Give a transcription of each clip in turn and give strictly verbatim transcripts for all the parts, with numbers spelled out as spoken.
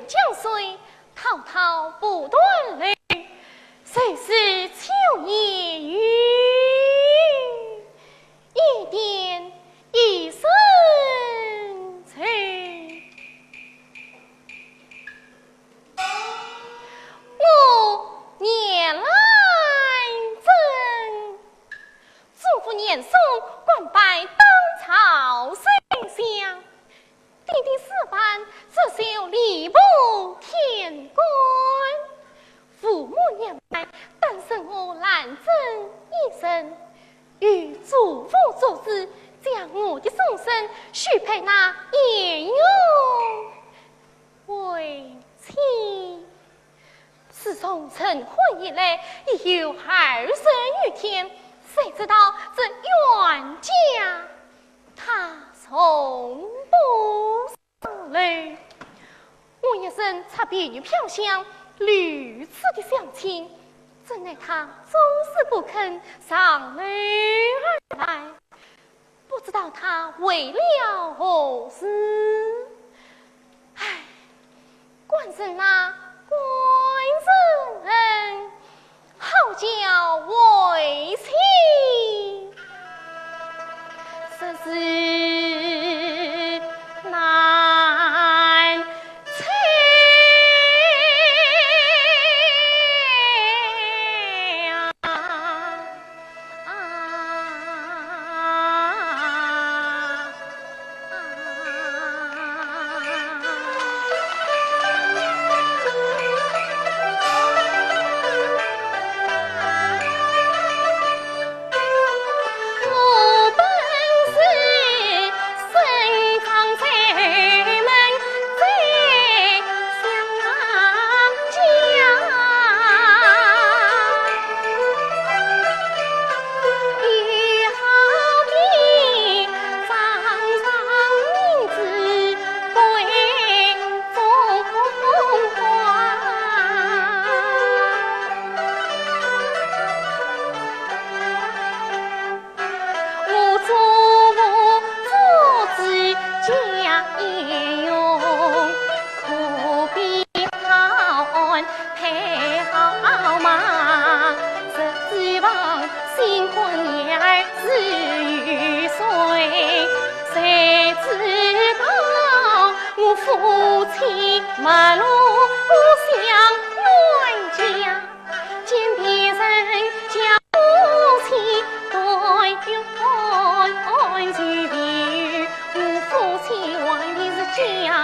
江水，滔滔不断流，谁知秋夜雨，一点一声愁。我年来增，祖父年松，官拜当朝宰相。 爹爹死晚，只留吏部天官。父母年迈，单剩我兰贞一人，有祖父作主，将我的终身许配那鄢荣为妻。自从成婚以来，已有二十余天，谁知道这冤家 他从不上来。我一人插鼻女飘香，如此的相亲，怎奈他总是不肯上楼而来，不知道他为了何事。唉，官人啊，官人， 好叫为妻，实是难催呀。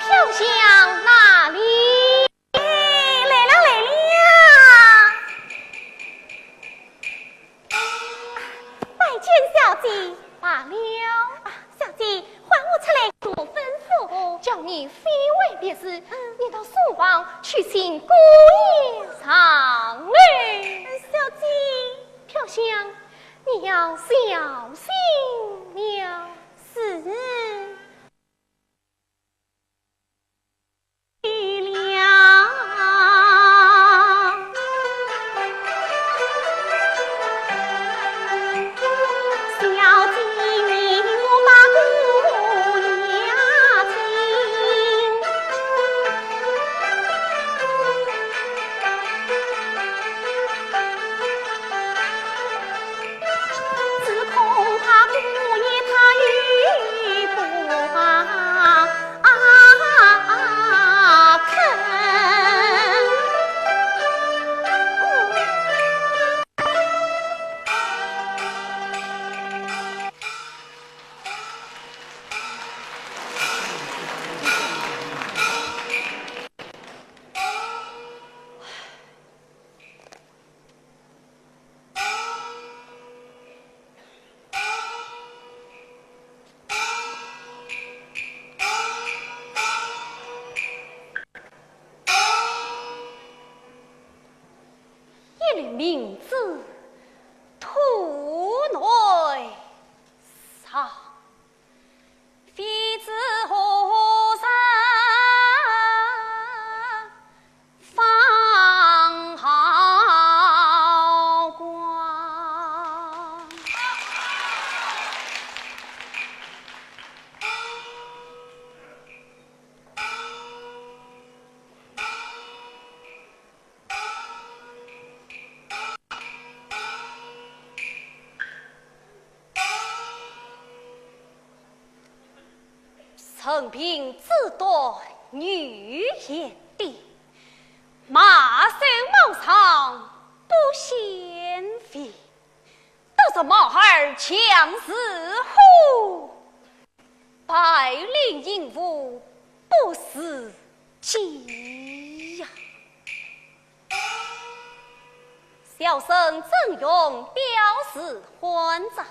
飘香哪里？来了，来了。拜见小姐。罢了。啊，小姐，唤我出来有何吩咐？叫你非为别事，嗯。你到书房去请姑爷上来。小姐。飘香，你要小心了。是。明知土内藏，非知何人放豪光。 人贫志短女贤低，马瘦毛长不显肥。都说马儿强似虎， 白绫鹦鹉不如鸡呀。小生曾荣表字欢章，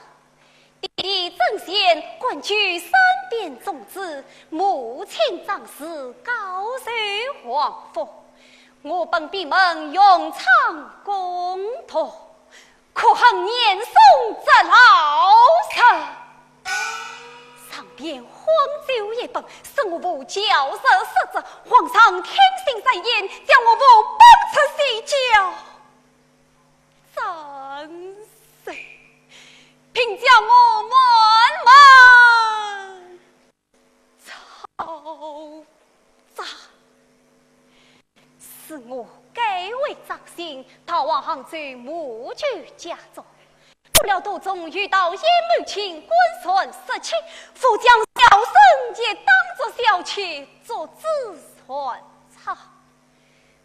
爹爹曾铣官居三边总制，母亲张氏高授皇封。我本闭门吟唱攻读， 可恨严嵩这老贼，上边荒酒一本，说我父教授失职，皇上听信谗言，叫我父奔出西郊斩首，并叫我满门 抄斩。是我改为张姓，逃往杭州母舅家中。不料途中遇到鄢懋卿，官船失窃，父将小生也当作小妾捉之船舱。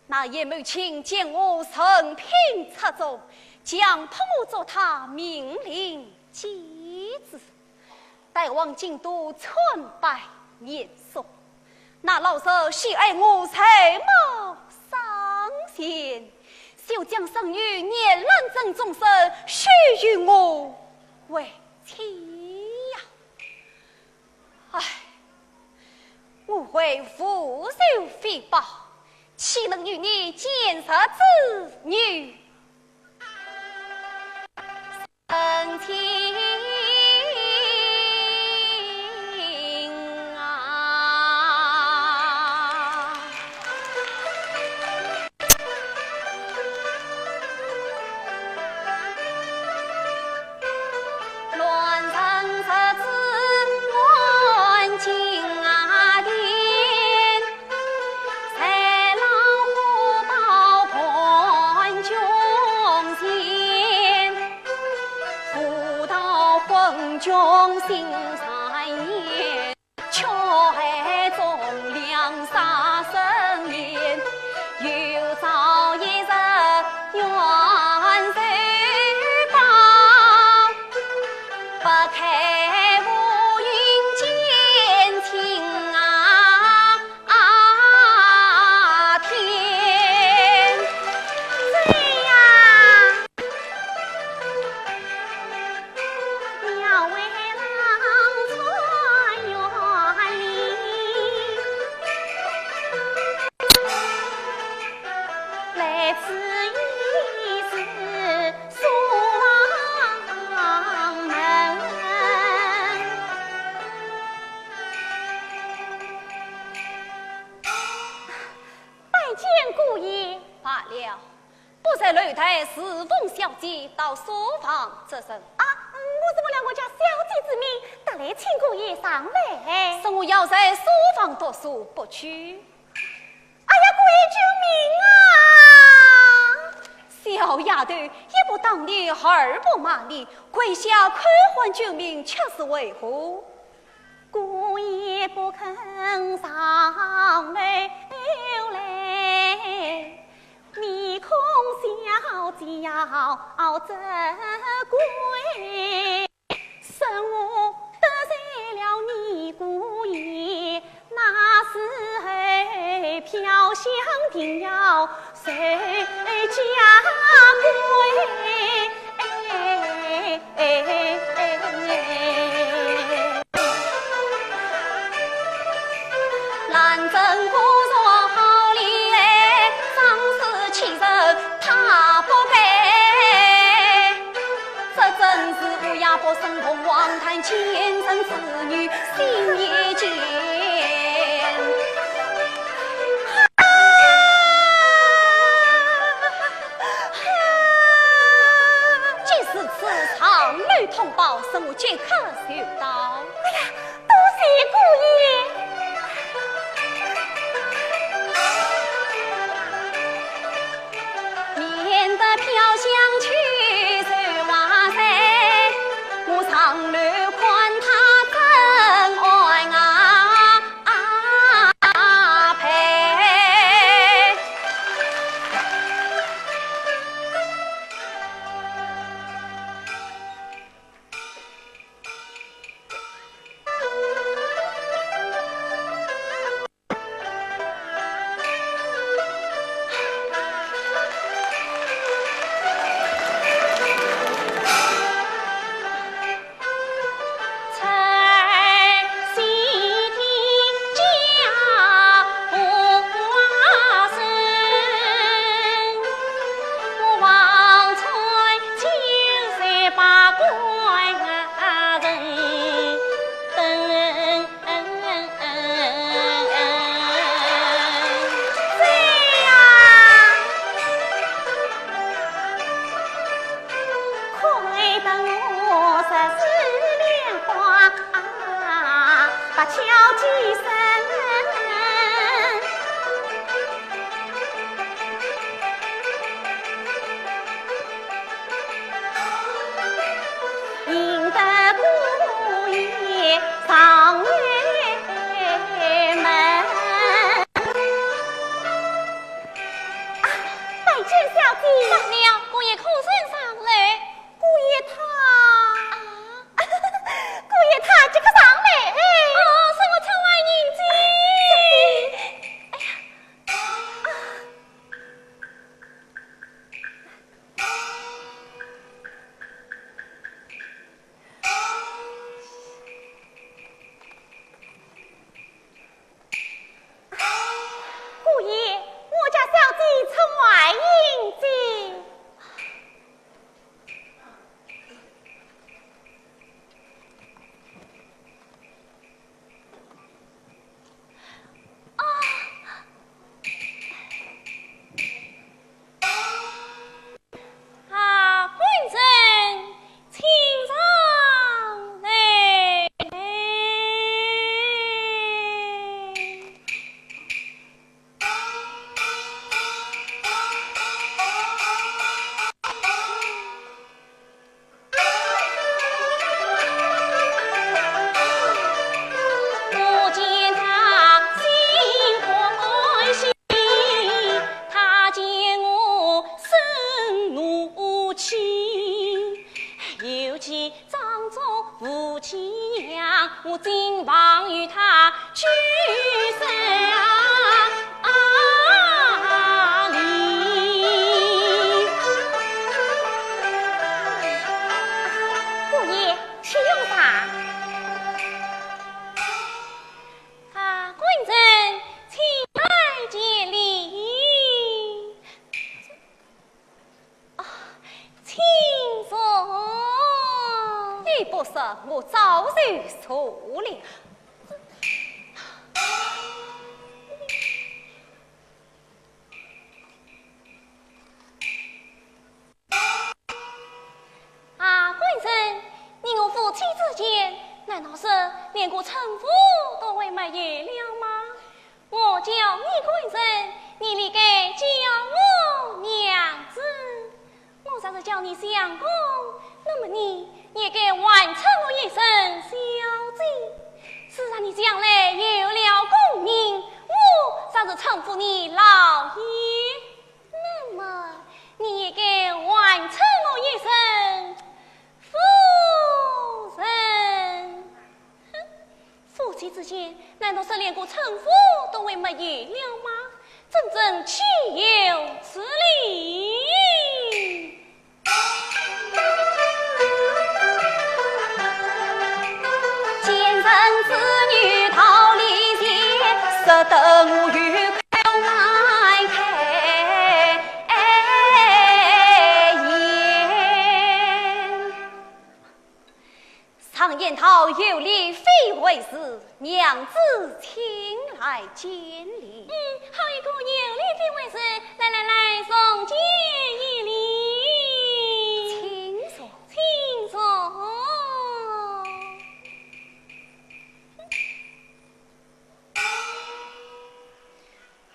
那鄢懋卿见我人品出众，强迫我做他命令继子，带往京都参拜严嵩。那老贼喜爱我才貌双全，就将生女严兰贞终身许与我为妻呀。 唉，我为父仇非报，岂能与你奸贼之女成亲啊？拜见姑爷。罢了，不在楼台侍奉小姐，到书房作甚？啊，嗯，我是奉了我家小姐之命，特来请姑爷上来。说我要在书房读书，不去。 哎呀，姑爷救命啊！小丫头，一不打你，二不骂你，跪下叩唤救命，却是为何？姑爷不肯上楼来，面孔小小则贵。 说我得罪了你姑爷，那时候飘香定要受加罪。生逢黄谈奸臣之女心也贱。既如此，上楼通报，容我即刻就到。哎呀，多谢姑爷。免得飘香去受瓦罪，我上楼看她怎安啊，啊，配。啊，拜见小姐。罢了，姑爷可曾上来？姑爷他……啊，姑爷他即刻上来。哦，是我出外迎接。哎呀，啊。 姑爷，我家小姐出外迎接。 啊，官人，请上来。我见他心欢喜，他见我生怒气，尤其 掌中无气呀，我竟忘与他去生离。姑爷，请用茶。啊，官人，请来见礼。 啊，请坐。你不说，我早就坐了。啊，官人，你我夫妻之间，难道是连个称呼都还没有了吗？ 我叫你官人，你理该叫我娘子。我若是叫你相公，那么你也该还称我一声小姐。自然你将来有了功名，我若是称呼你老爷，那么你也该还称我一声夫人。 哼，夫妻之间，难道是连个称呼都还没有了吗？真正岂有此理！贱人之女逃离前，说得我有口难开言。礼非为迟，娘子请来见礼。嗯，好一个有礼非为迟，来来来，重见一礼。请坐。请坐。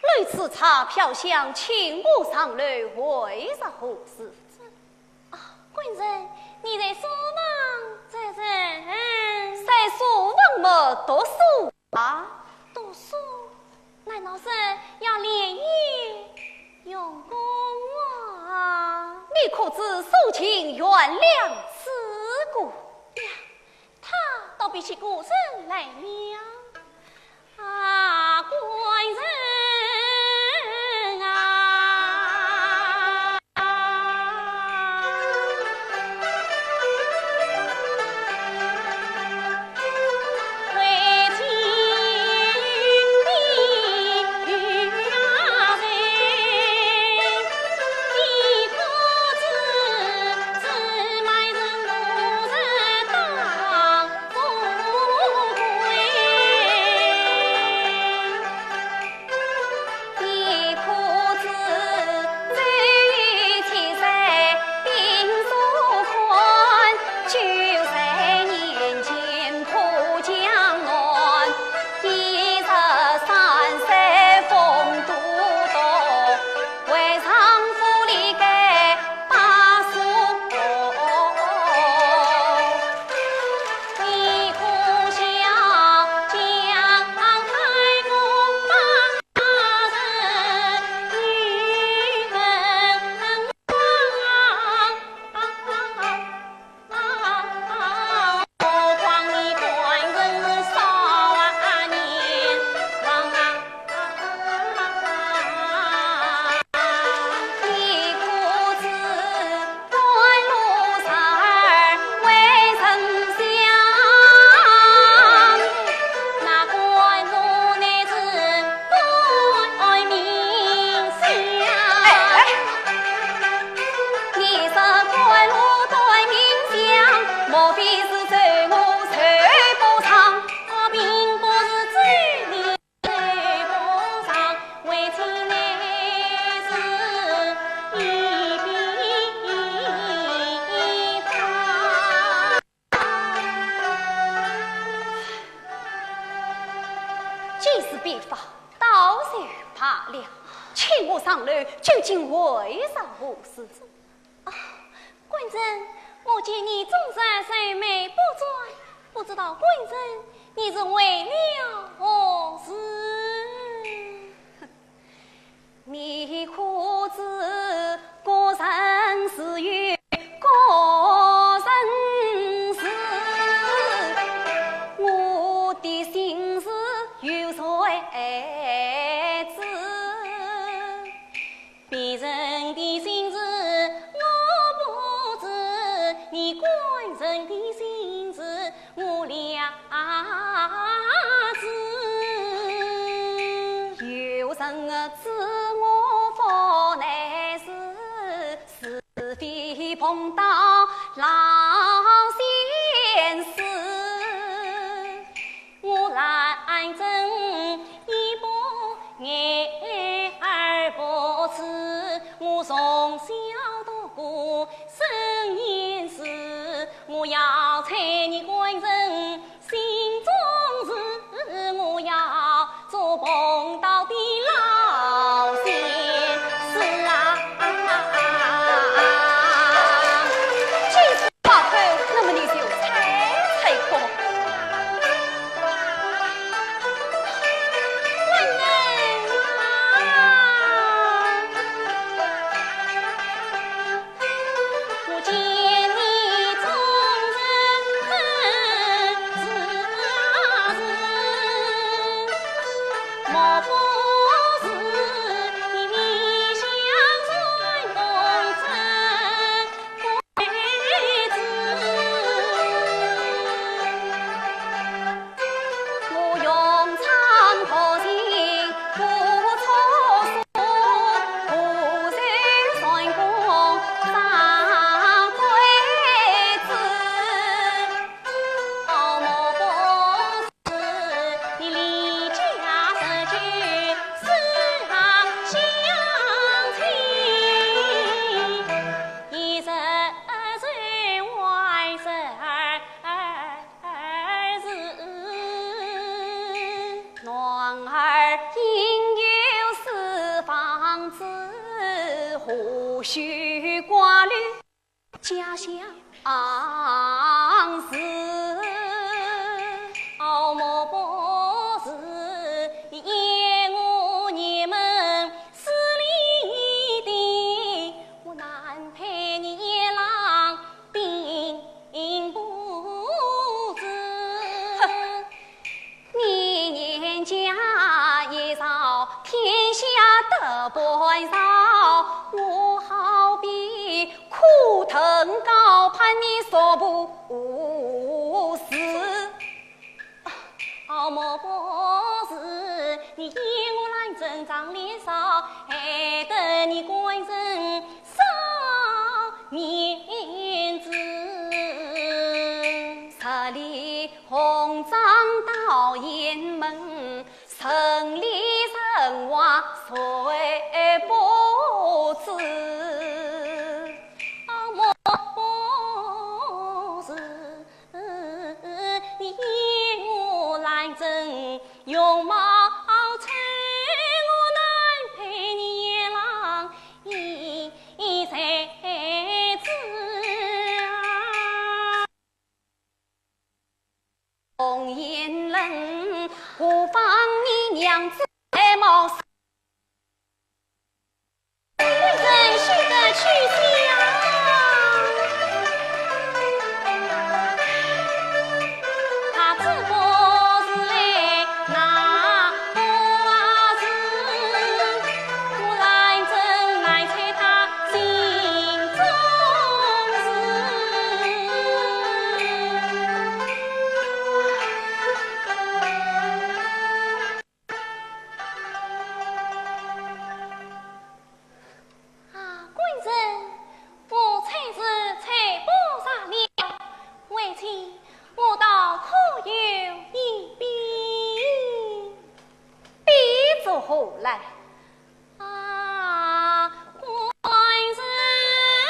楼此茶飘香，请我上楼，为是何事？ 啊，官人，你在书房做甚？在书房么读书啊。读书？难道是要连夜用功啊？你可知苏秦悬梁刺股？呀，他倒比起古人来了。 啊，官人啊！既是便法，倒就罢了。请我上楼，究竟为啥何事？啊，官人，我见你终日愁眉不展，不知道官人你是为了何事？ 你可知古人自有古人事，我的心事有谁知？别人的心事我不知，你官人的心事 我了知。有人知我福难事，是非碰到老先生。我兰贞一不言二不词，我从小读过圣贤书， 我要猜你官人心中事，我要捉碰到的老先生啊。何须挂虑。 家乡事，敖某不是嫌我你们势利的，我难配你郎并不知。 你年家已老，天下得不饶，我好比苦藤高攀你所不是。敖某不是，你嫌我兰贞长脸少，害得你官人少面子。十里 红妆到雁门，城里城外谁不知？敖某不是，你嫌我兰贞容貌丑，我难配你郎一才子啊。 红颜人，何妨你娘子才貌似。官人休得取笑。他只不是来拿我是 我兰贞难猜他心中事。啊，官人，我猜是猜不着了，为妻我倒可有一比。比作何来？ 啊，官人啊。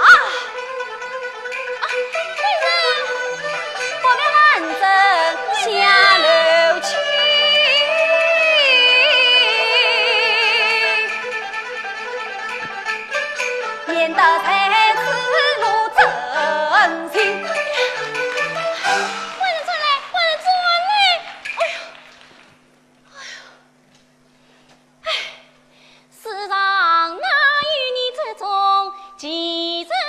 啊，夫人，不必喊声，下楼去。免得在此路争情。官人转来，官人转来！哎呦，哎呦！ 唉，世上哪有你这种奇人啊！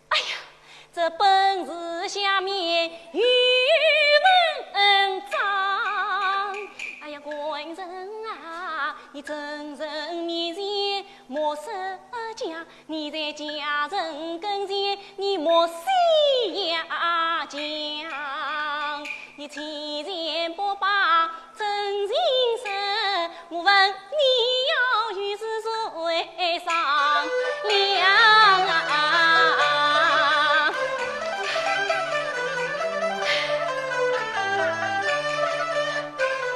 哎呀，这本是下面有文章。哎呀，官人啊，你真人面前莫说假，你在家人跟前你莫细呀讲。你欺善不报， 真情深，我问你要与是谁商量啊？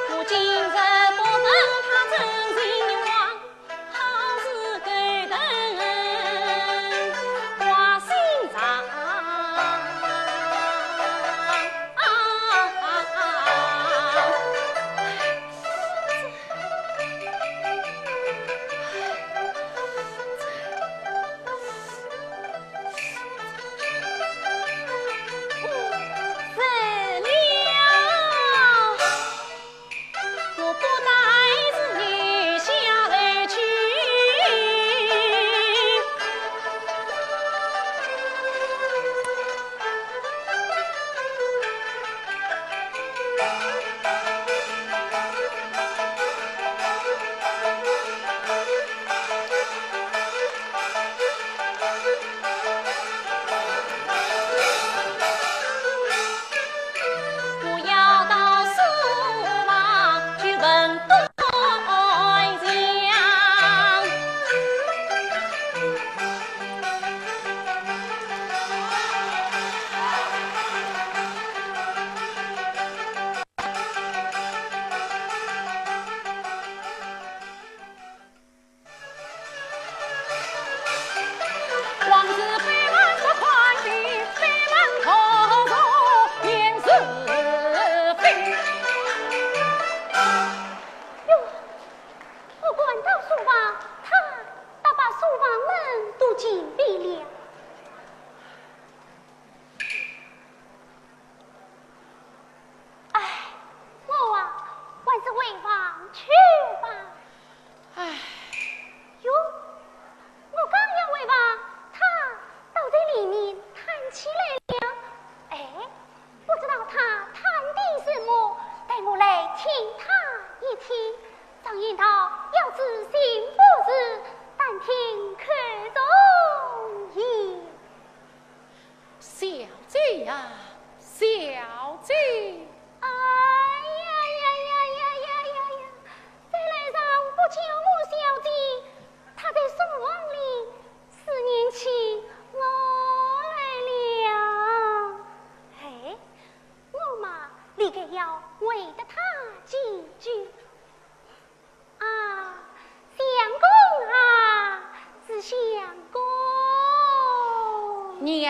我今日不问他真情话， 好似狗蹬花心肠。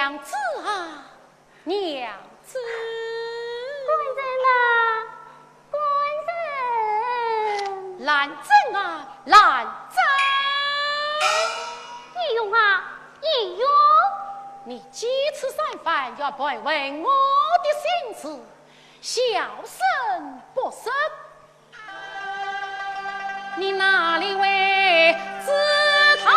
娘子啊，娘子。官人啊，官人。兰贞啊，兰贞。叶勇啊，叶勇。你几次三番要盘问我的心事，小生不说。 你哪里会知道？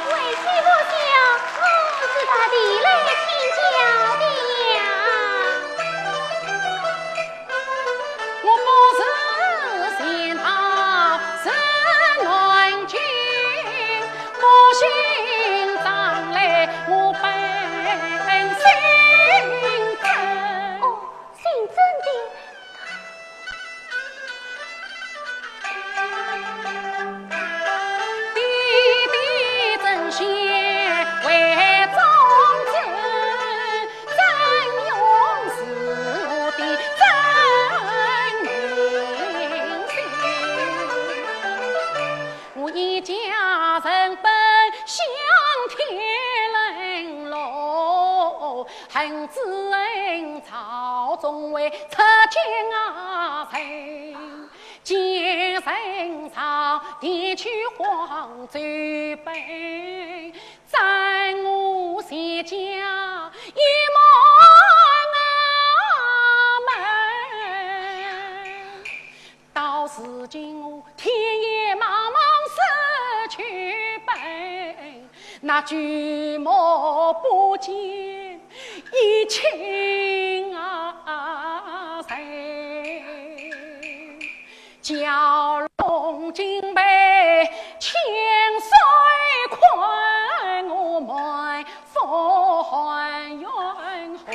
为妻不孝，我是特地来请教的呀。我不是仙桃是南京，不信上来我本姓曾。哦，姓曾的。爹爹曾铣为忠臣，曾荣是我的曾荣。 我一家人奔向天门路，恨只恨朝中为出奸臣，奸臣朝地去黄州奔，斩我全家一门啊门。 到如今我天也茫茫失去奔，那举目不见一亲啊人。蛟龙金杯千岁宽，我们 复还原何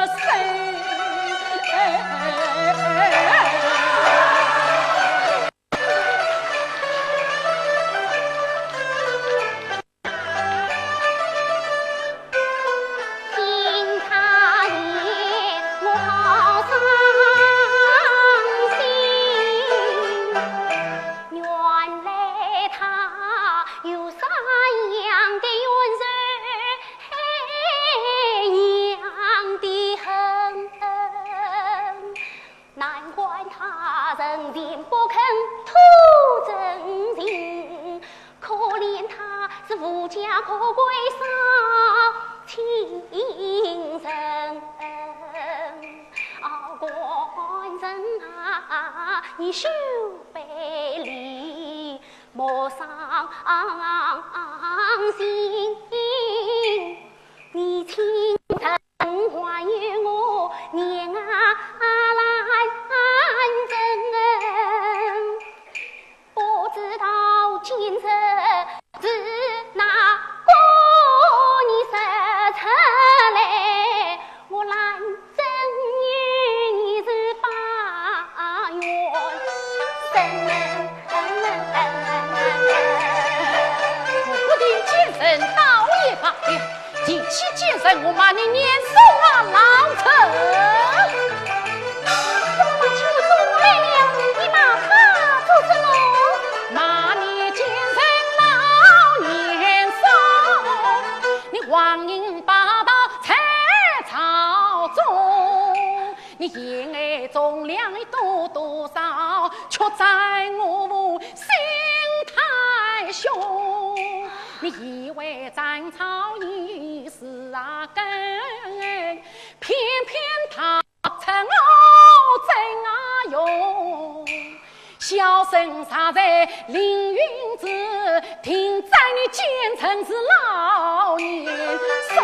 时我不提奸臣倒也罢了，提起奸臣，我骂你年少啊，老贼。怎么骂起我祖母来了？你骂她做什么？骂你奸臣老年少，你荒淫霸道在朝中。 你言语中两多多少，却在我心太凶。你以为斩草一时啊根，偏偏踏出我曾啊勇。 小生常在凌云寺，听斩你奸臣是老年少。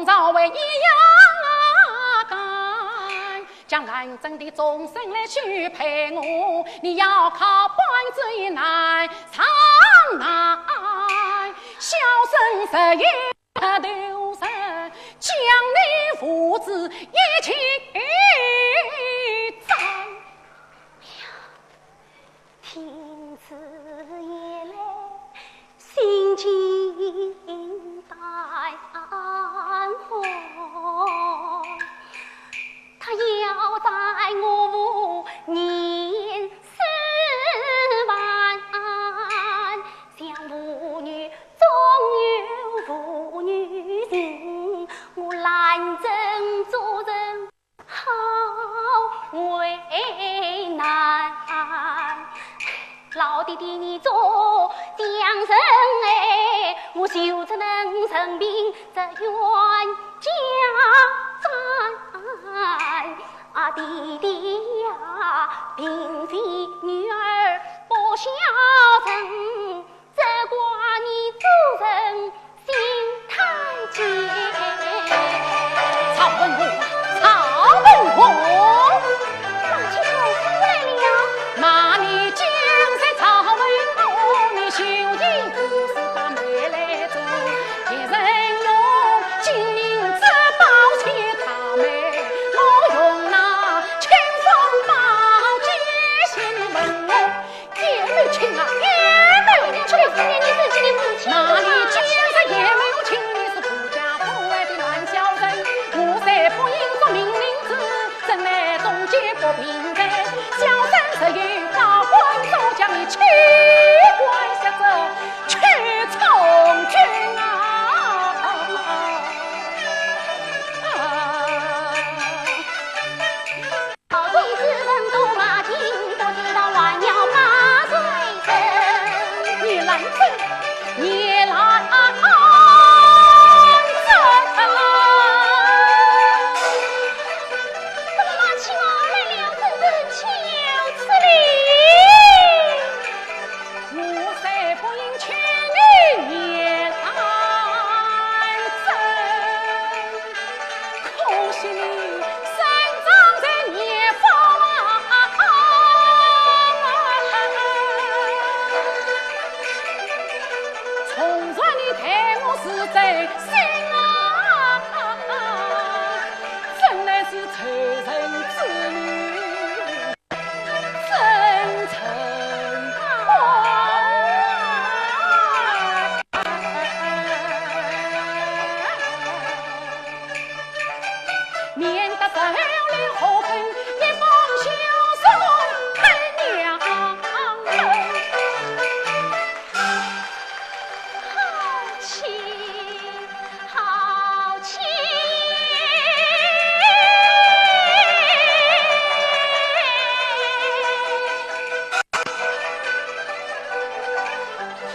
朝为你要干，将兰贞的终身来许配我，你要靠半子一难上岸，小生实有头人，将你父子一起斩。 听此言来，心惊胆寒。他要斩我父年四万，想父女终有父女情，我兰贞做人 好为难。老爹爹你做将军哎，我就只能任凭这冤家斩。啊，爹爹呀，并非女儿不孝顺， 只怪你做人心太急。曹文华，曹文华！马七少爷来了。骂你今日曹文华，你休要胡思乱想来做。别人用金银珠宝钱财买，我用那青锋宝剑，你问我 也没有情啊，也没有情。这个夫人，你自己的母亲。骂你今日也没有情，你是不家不爱的烂小人。我虽不应做命令子，怎奈东街不平人。小生实有高官做将，你岂敢下这去从军啊？啊！ 好公子人多马金，不知道还要骂谁人。你兰贞，你兰贞。怎么马七我来了，怎生岂有此理？ 我虽不应娶你兰贞，可惜你生长在年方啊。从前你待我是真心啊，真乃是仇人之女。 真成功。免得受了祸根，一封休书开两门。 好气，好气！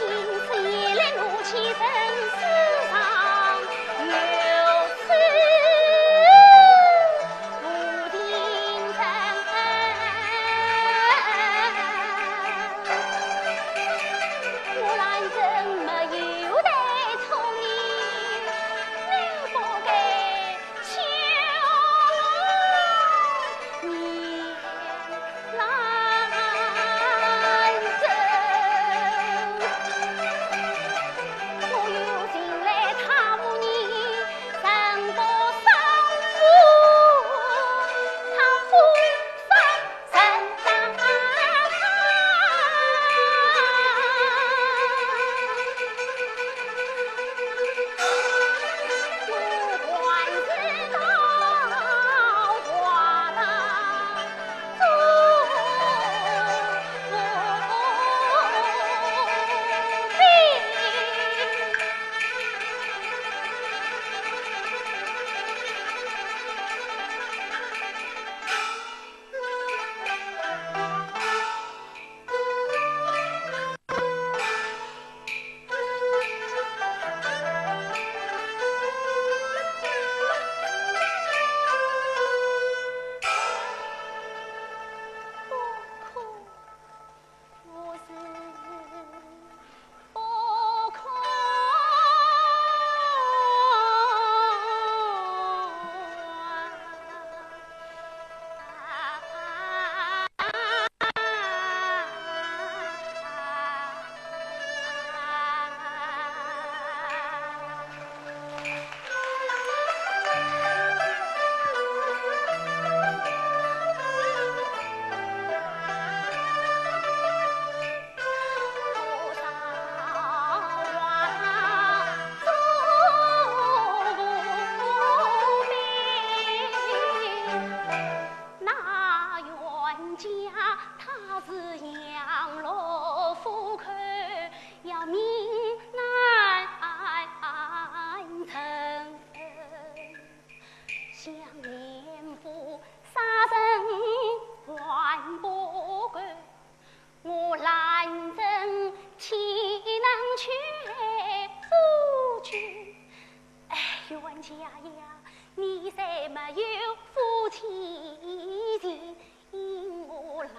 因此夜来我妻身世上有此 无情人，我兰贞没有待错。没有夫妻情，我兰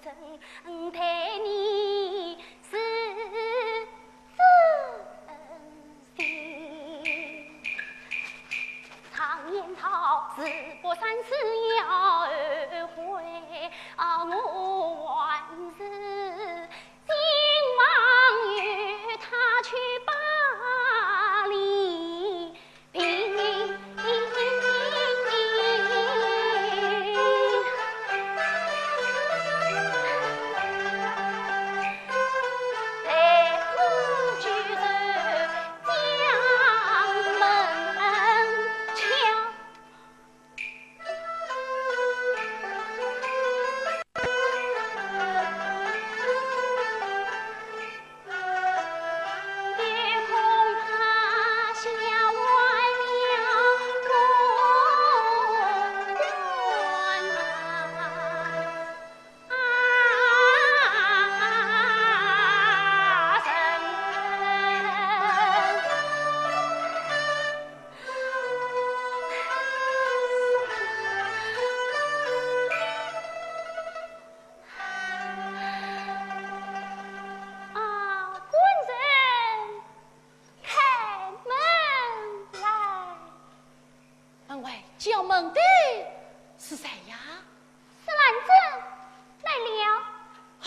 贞待你是真心。常言道，事不三次要后悔，啊，我还是 今晚与他去把理平。来，我就是将门敲。 啊，官人，开门来。门外叫门的是谁呀？是兰贞来了。啊？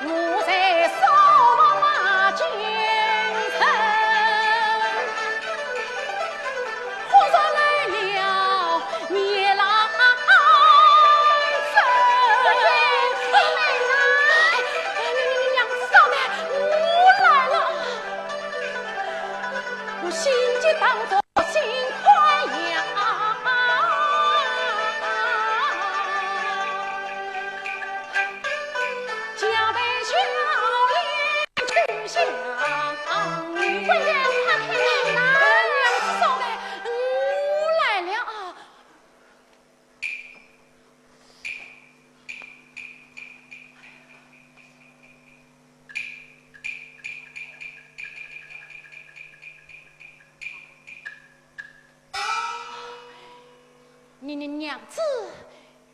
我在扫盲间，忽然来了热浪声。哎，哎，哎，你，你，你娘子嫂的，我来了。我心急当作 心快呀，叫得小脸去相迎。官人，快开门呐！娘子嫂的，我来了啊。 你，你娘子，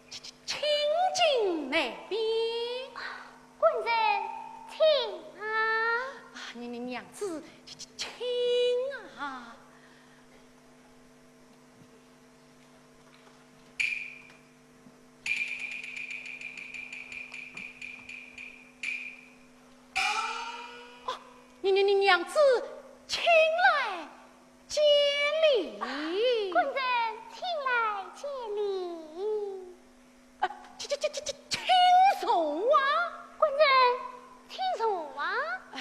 请，请进来边。官人，请啊。啊，你，你娘子，请啊。 哦，你，你，你娘子，请来见礼。官人，请来见礼。啊，请，请，请，请，请坐啊。官人，请坐啊。哎，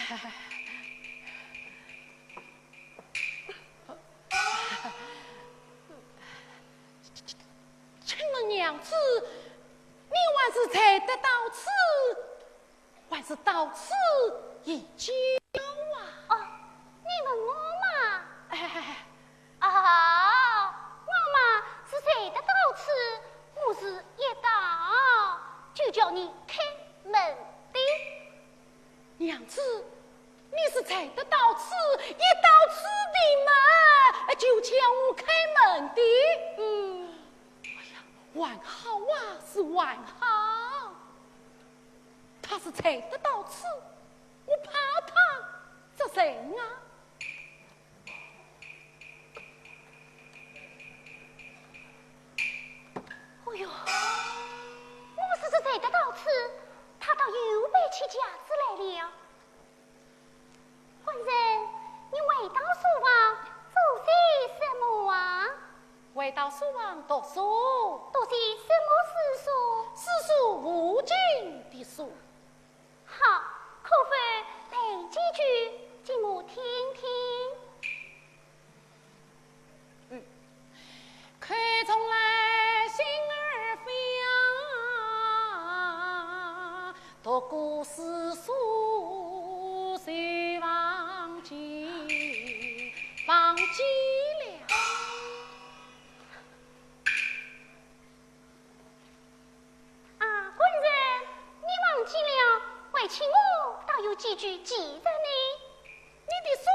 请问娘子，你还是才得到此，还是到此已久啊？哦，你问我嘛？哎，哎，哎，哦，我嘛是才得到此，我是一到就叫你开门的。 娘子，你是才得到此，一到此地嘛，就叫我开门的。嗯。哎呀，还好啊，是还好。他是才得到此，我怕他做甚啊？ 哦哟，我是实在得到此，他倒又背起架子来了。官人，你回到书房做些什么啊？回到书房读书。读些什么诗书？诗书无尽的书。 好，可否背几句给我听听？嗯。看从来心儿飞啊，读过诗书就忘记，忘记了。 啊，官人，你忘记了，为妻我倒有几句记着呢。你的书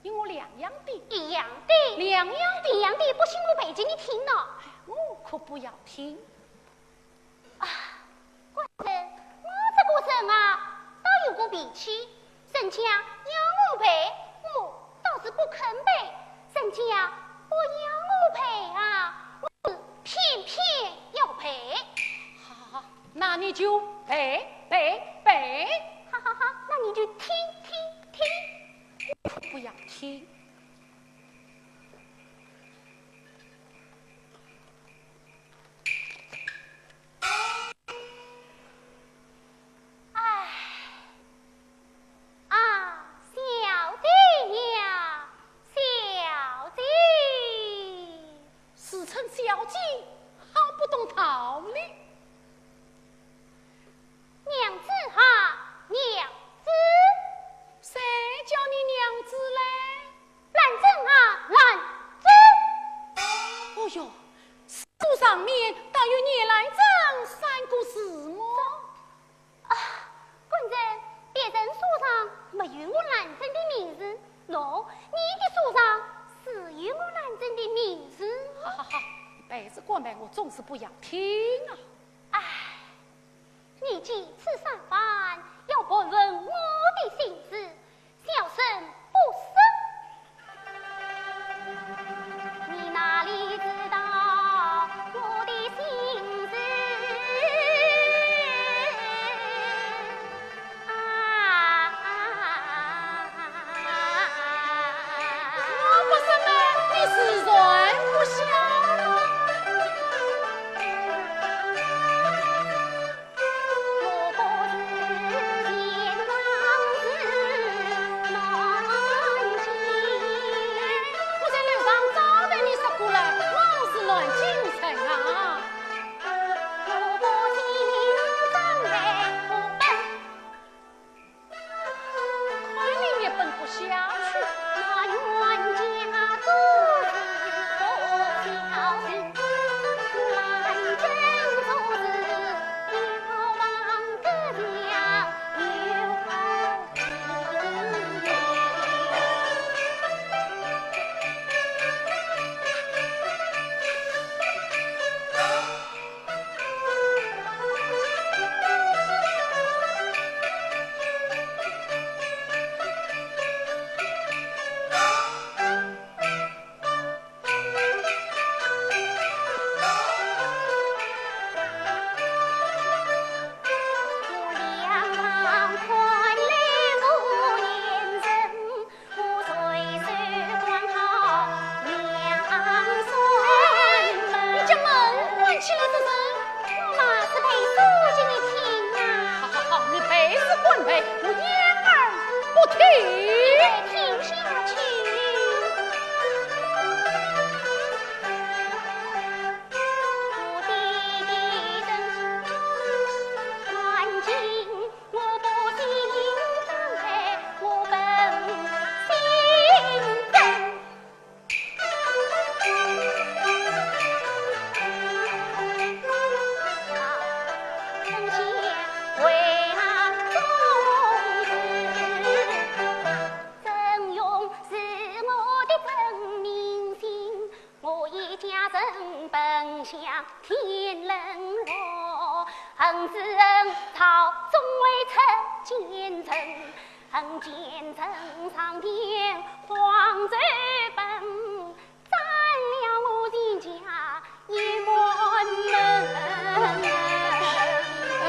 因我两样的。一样的。两样的。一样的，不信我背给你听呢。我可不要听。啊，官人，我这个人啊，倒有个脾气，人家要我背，我倒是不肯背，人家不要我背啊，我是偏偏要背。好，好，好，那你就背，背，背。好，好，好，那你就听，听，听。我可不要听。哎，啊，小姐呀，小姐。自称小姐，好不懂道理。 娘子啊，娘子。谁叫你娘子嘞？兰贞啊，兰贞。哦哟，书上面倒有严兰贞三个字么？啊，官人，别人书上没有我兰贞的名字，喏，你的书上是有我兰贞的名字。好好好，你背是官背，我总是不要听啊。唉， 你几次三番要盘问我的心事，小生不说。你哪里知道我的心事啊？我不说嘛，你自然不晓。 我在楼上早被你说过了，我是南京人啊。看你也笨不下去。你家门关起来做甚？我嘛是背书给你听啊。好好好，你背是官背，我掩耳不听。你再听下去。 曾荣是我的真名姓，我一家人本乡天人和，恨之恨，朝中未出奸臣，恨奸臣上天黄州奔，斩了我全家 一满门。哎，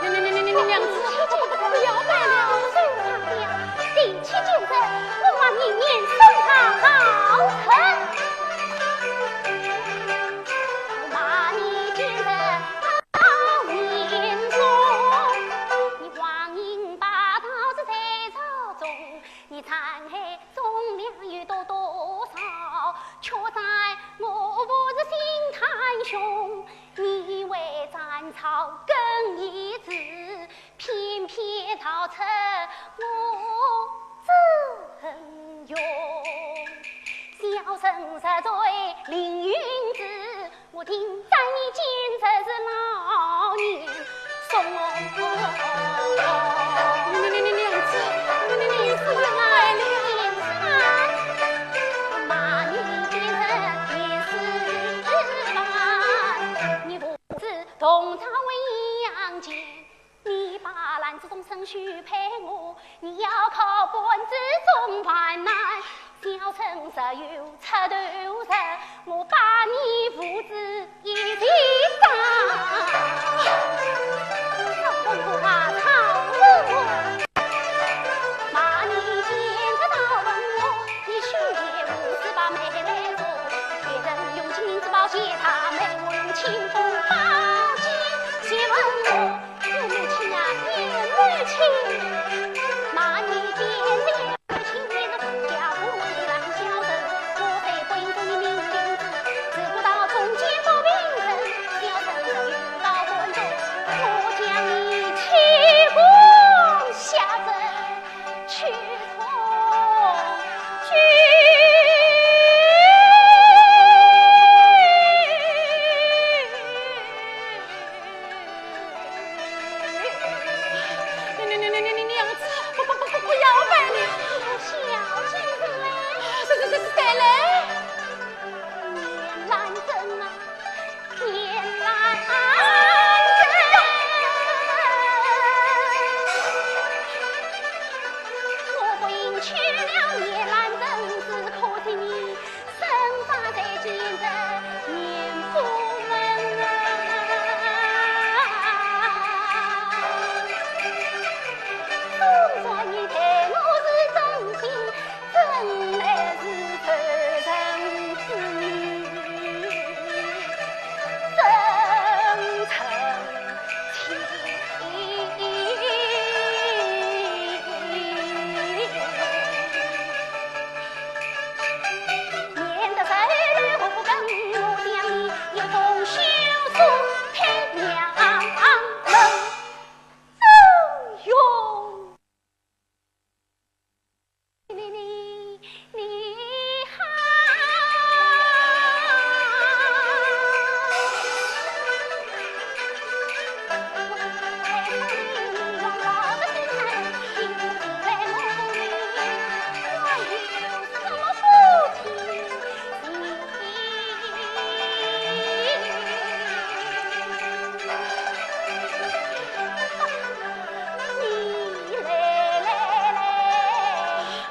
你你你你你你娘子，不要背了。我受伤了，提起奸臣，我望你免受他好恨。我骂你奸臣好面孔，你荒淫霸道是在朝中，你残害 忠良有多多少，却在我父是心太雄，你为斩草更一子，偏偏逃出我阵营。小生实在凌云志， 我听斩你奸臣是老年送。你你你你娘子，你你你你是我来了。生许配我，你要靠半子中饭难。小生若有出头日，我把你父子一起斩。少文哥啊，少文哥！骂你奸贼，少文哥，你休嫌无事把妹来捉。别人用金子宝剑打妹，我用青铜宝剑谢问我。 严母亲啊，严母亲！骂你奸贼，母亲也是家父为难小人，我虽不应做你命令子，只顾到中间不平衡，小人若有到关中，我将你起锅下蒸。 去痛去。你、你、你、你、你、娘子，不、不、不、不、不要办了。小姐是谁？是、是、是、是谁嘞？兰贞啊， 严兰贞，我不应娶了严兰贞，只可惜你身发在奸贼严府门啊。总算你待我是真心， 真乃是仇人之女，真成亲。免得谁来无根，我将你一同休书天涯门。哎呦！ 你、你、你、你好。你来来来，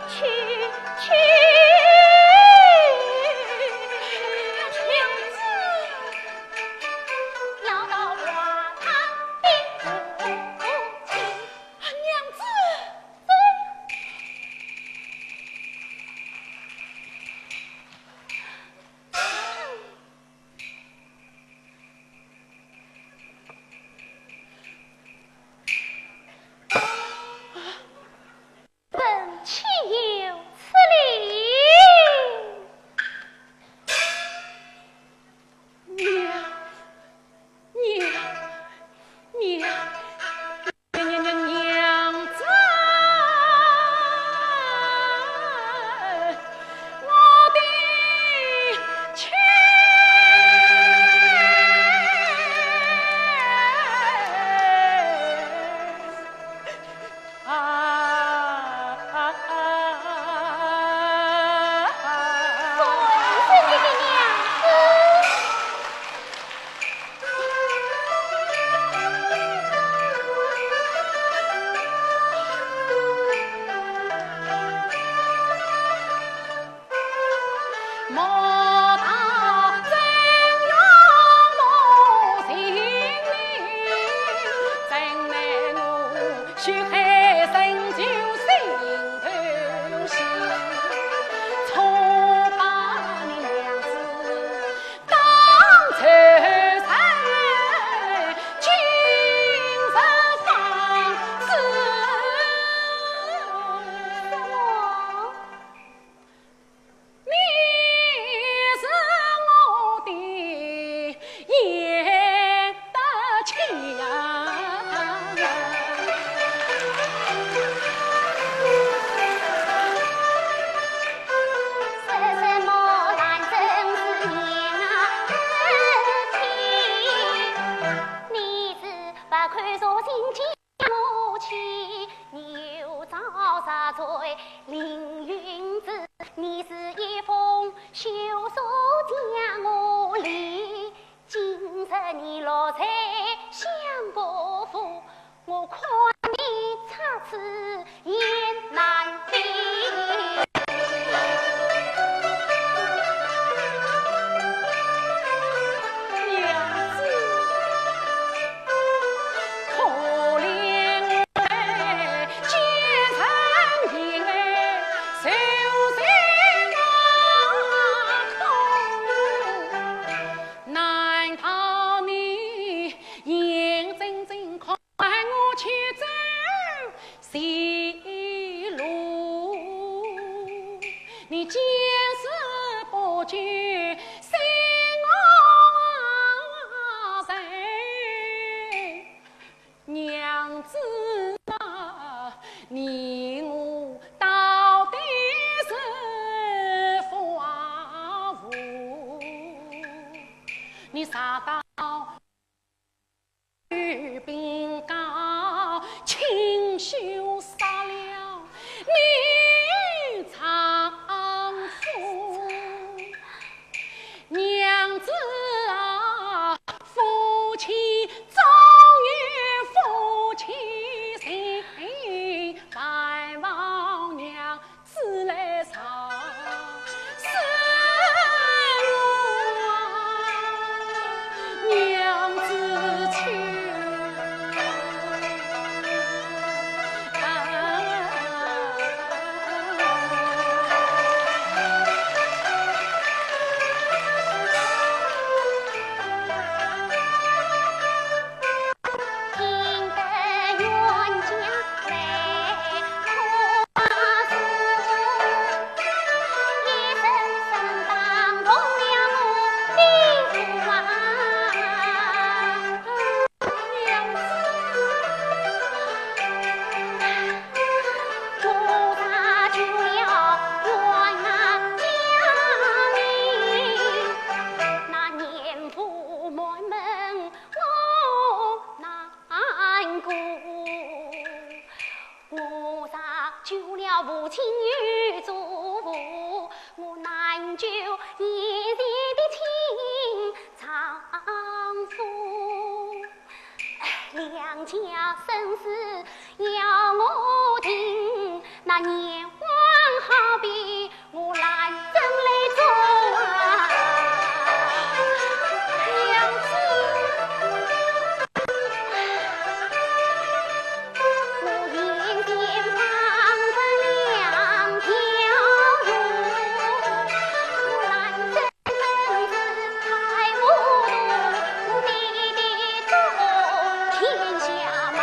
去去。娘子，要到花堂的父亲。娘子。 本岂有此理！娘，娘，娘，娘，娘，娘子，我的亲。 啊，啊，啊，啊，啊。谁是你的娘子？什么？ 你是我的眼的亲呀。说什么兰贞是娘的亲，你是不肯说心情。 我妻，你又招啥罪？凌云志，你是一封休书将我离。今日你落在相国府，我看你前路，你见死不救，随我走。娘子啊，你我到底是夫啊妇，你啥道 兵告，亲手杀了你丈夫。娘子啊，夫妻终有夫妻情，万望娘 子来上是我娘子去。难过。我若救了父亲与祖父，我难救眼前的亲丈夫。两家生死要我定，那阎王好比 我来怎来做啊，娘子。我眼前放着两条路，我来怎能是太糊涂，你的做天下嘛，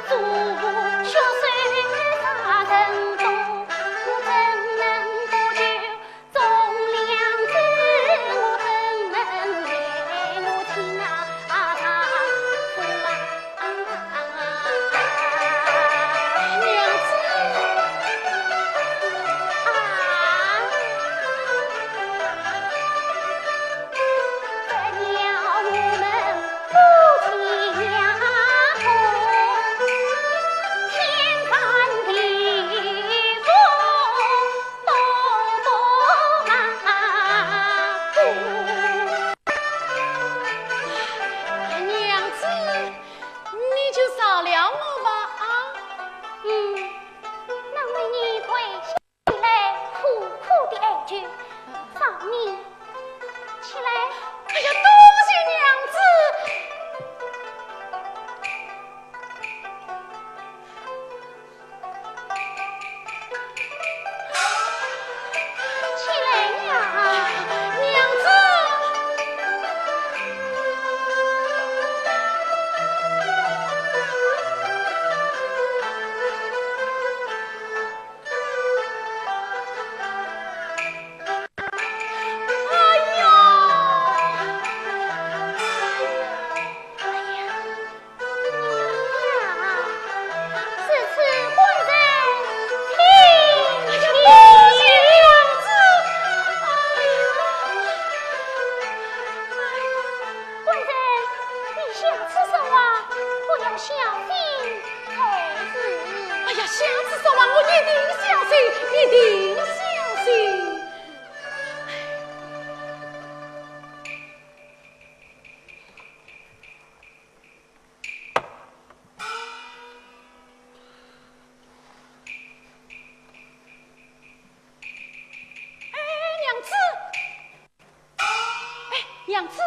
祖父血水杀人多，我怎能不救 忠良之我怎能为我亲啊丈夫啊？娘子。啊。这要我们 夫妻两个天翻地覆，多多麻烦。娘子，你就饶了我吧，啊？嗯，那为你跪下 你来苦苦的哀求，放你起来。哎呀，多谢娘子。起来呀，娘子。哎呀！哎呀！如此官人请起。哎呀，多谢娘子。哎呀！ 官人，你下次说话可要小心才是。哎呀，下次说话我一定小心，一定小心。哎，娘子。 哎，娘子，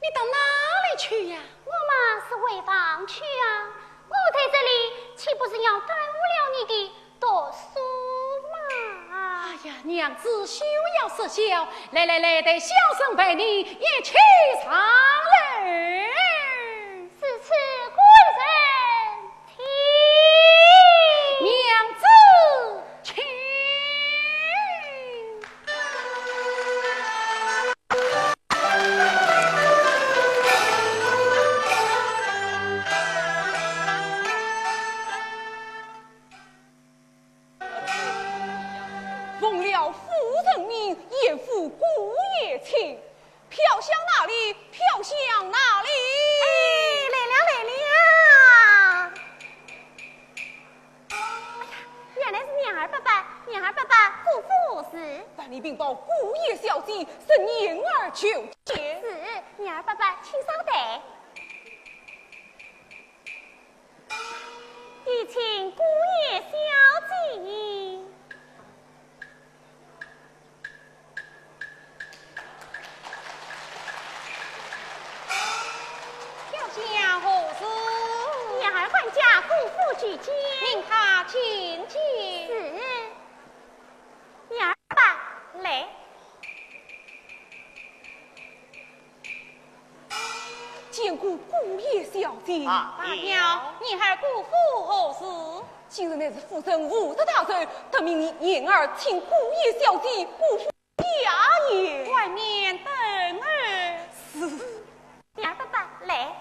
你到哪里去呀？我嘛是回房去啊，我在这里岂不是要耽误了你的读书嘛？哎呀，娘子休要失笑，来来来，待小生陪你一起上楼。如此官人请。严府姑爷请。飘香哪里？飘香哪里？哎，来了，来了。哎呀，原来是琏儿伯伯，琏儿伯伯，姑父是？办理禀报姑爷小姐，是琏儿求见。是，琏儿伯伯，请稍待。 有请姑爷小姐。飘香何事？琏儿管家，姑父求见。命他进见。是。琏儿伯，来。 见过姑爷小姐。罢了，琏儿姑父何事？今日乃是府城五十大寿，特命你琏儿请姑爷小姐、姑父家宴。外面等候。是。琏儿伯伯，来。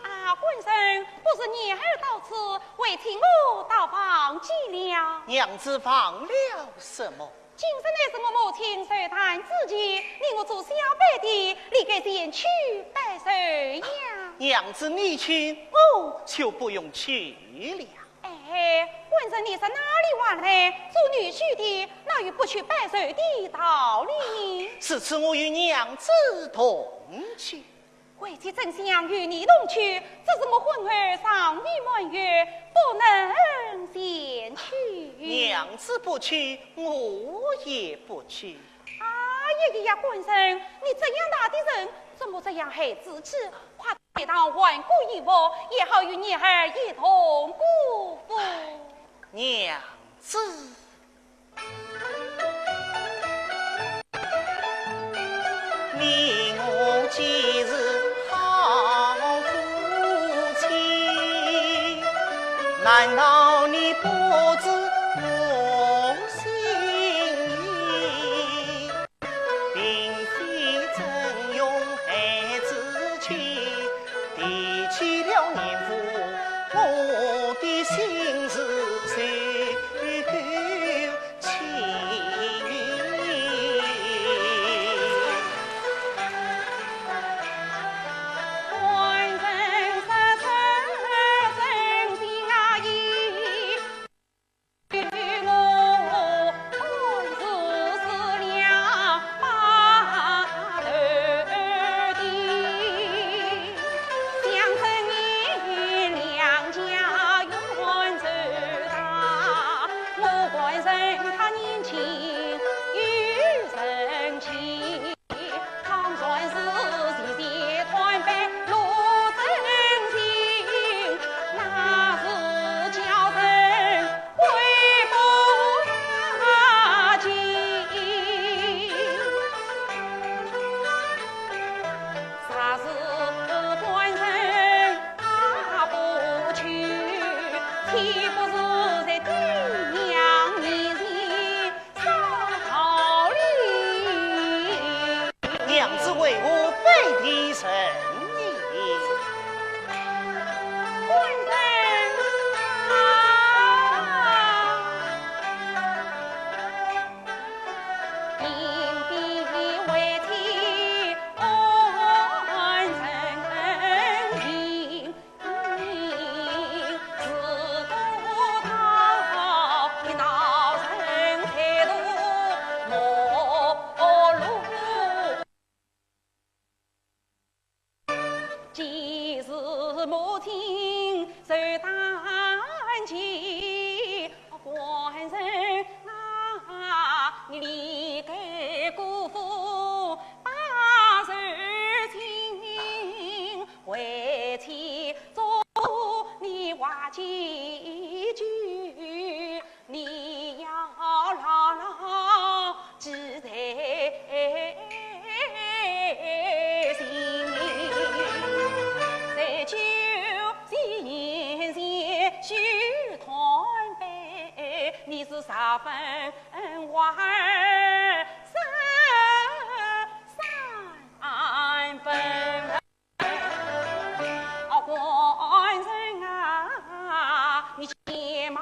啊，官人，不是琏儿到此，为妻我倒忘记了。娘子忘了什么？今日乃是我母亲寿诞之期，你我做小辈的，理该前去拜寿呀。娘子你去，我就不用去了。哎，官人，你是哪里话来？做女婿的，哪有不去拜寿的道理呢？如此我与娘子同去。 为妻真想与你同去，只是我婚后尚未满月，不能前去。娘子不去，我也不去。哎呀呀呀，官人，你这样大的人，怎么这样孩子气？快带到换过衣服，也好与琏儿一同过府。娘子。 你我既是好夫妻，难道你不知我心意？并非曾用孩子气，提起了琏儿，我的心事就 娘子为何背地承你？官人啊！ 既是母亲受担起，官人啊，你理该姑父把手亲，为妻做你话几句。 你要牢牢记在心里。在酒席筵席须断杯，你是十分话儿十三分。 哦，官人啊，你切莫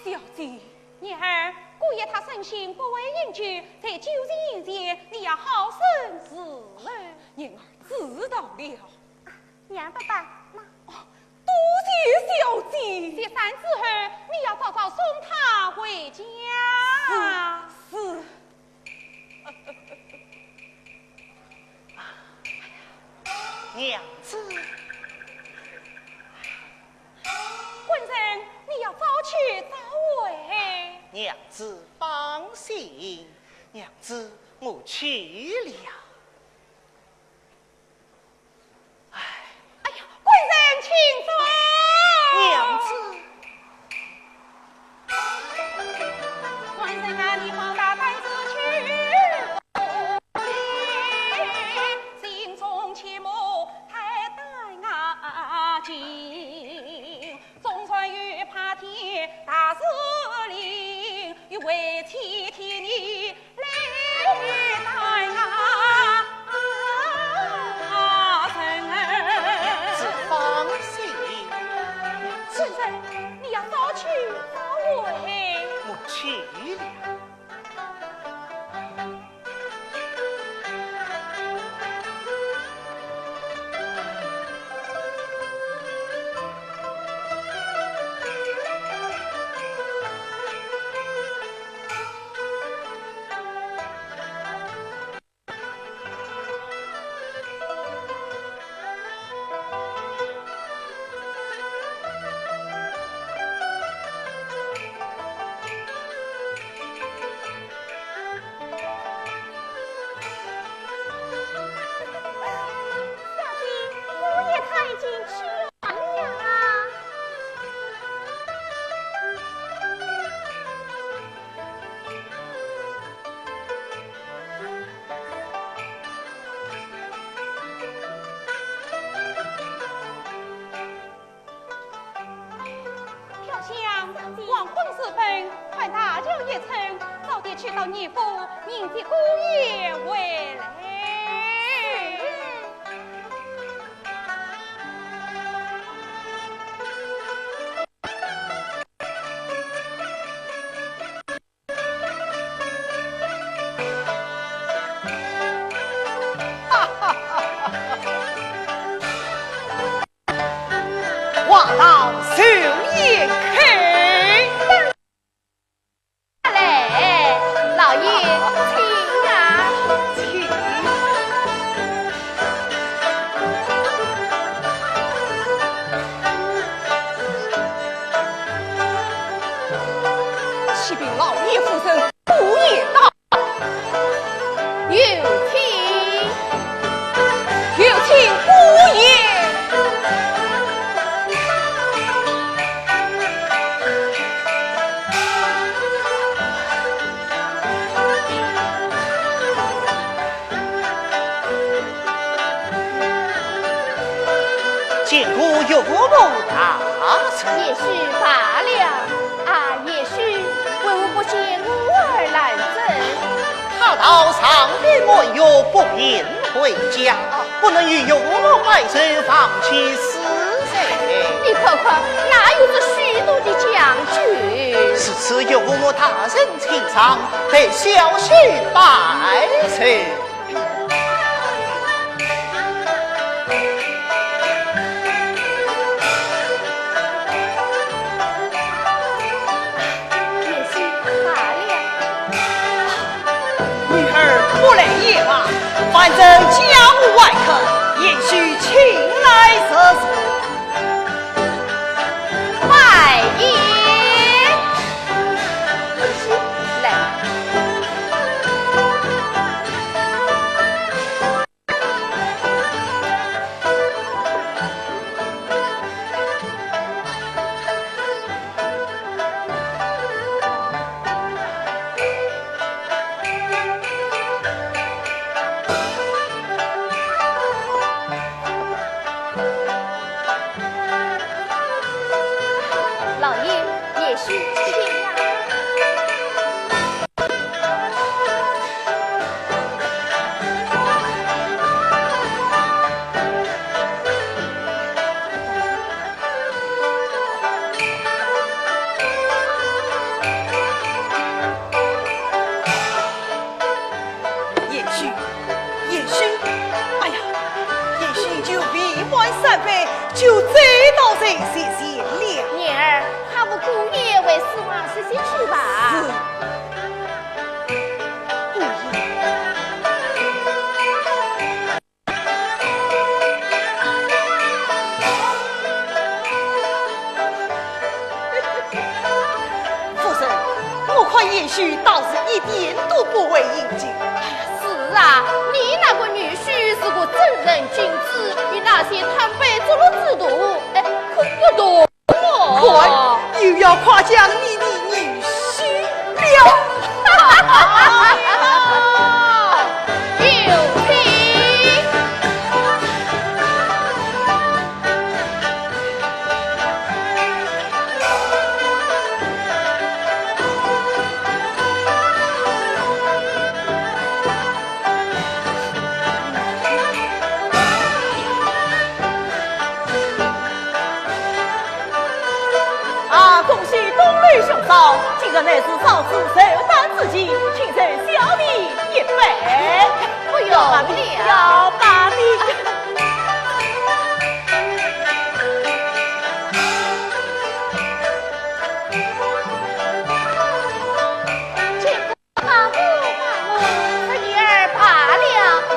小姐。娘儿，姑爷他生性不会饮酒，在酒席宴前，你要好生伺候。娘儿知道了。娘，爸爸，那……哦，多谢小姐。谢饭之后，你要早早送他回家。是，是。 娘子。官人，你要早去早回。娘子放心，娘子我去了。 哎。哎呀，官人请坐。娘子。官人啊，你放大胆子去。心中切莫太担啊惊，总算有怕天大士灵，有为妻替你 娘子放心，娘子。官人，你要早去早回。我去了。 小姐，姑爷他已经去了呀。 飘香，黄昏时分，快大轿一乘，早点去到鄢府迎接姑爷回来。 话到寿宴开。来，老爷，请啊。请。启禀老爷夫人，姑爷到。 有请，有请姑爷。见过岳母大人。也是罢了。 啊，贤婿，为何不见我儿来哉？他到上边满月不便回家，不能与岳母拜寿，望其思哉。你看看，哪有这许多的讲究？如此岳母大人请上，待小婿拜寿。 贤婿罢了。女儿不来也罢，反正家无外客，贤婿请来如何？拜揖。贤婿，来。 老爷，贤婿请啊。 老看贤婿倒是一点都不会应景。哎呀，是啊，你那个女婿是个正人君子，与那些贪杯作乐之徒，哎，可不同哦。看，又要夸奖你的女婿了。有理。 啊，恭喜东楼兄嫂，今日乃是嫂子寿诞之期，请受小弟一杯。不用了。要罢的。这个罢了，罢了，侄女儿罢了，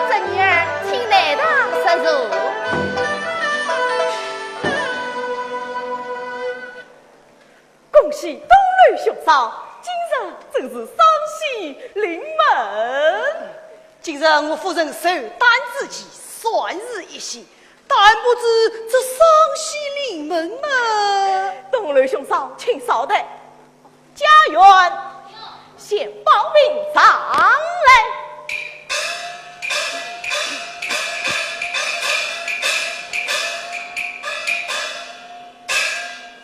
侄女儿请来堂上坐。 恭喜东楼兄嫂，今日真是双喜临门。今日我夫人寿诞之期，算是一喜，但不知这双喜临门么？东楼兄嫂，请稍待。家院，先报名上来。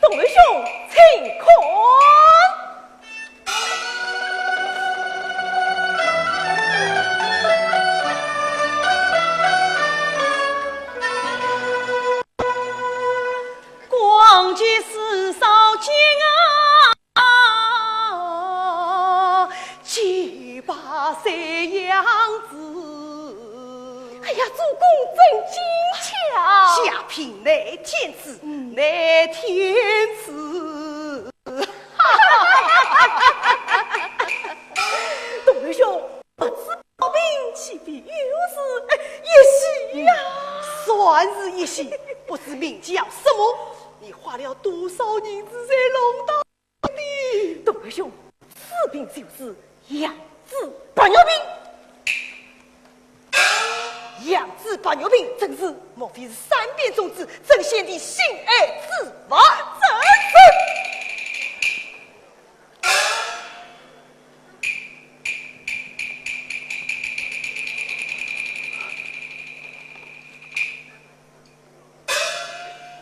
东楼兄，请看。光见四少见啊， 啊，结拜三样子。哎呀，做工真精巧。下品乃天子，嗯。乃天子。东楼兄，不知 毛病岂非又是一喜呀？算是一喜，不知名叫什么？你花了多少银子才弄到的？东楼兄，此病就是羊脂白肉病。羊脂白肉病症是，莫非是三变种子曾铣的心爱之物？正是。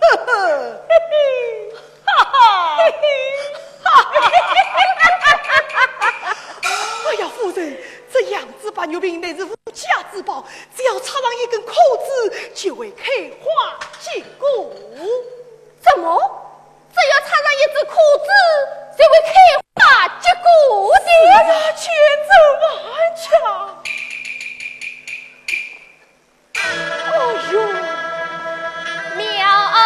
哈哈，哈哈，哈哈！哎呀，夫人，这羊脂白肉病乃是无价之宝，只要插上一根枯枝，就会开花结果。怎么？只要插上一支枯枝，就会开花结果的？是啊，千真万确。 哦哟，妙啊！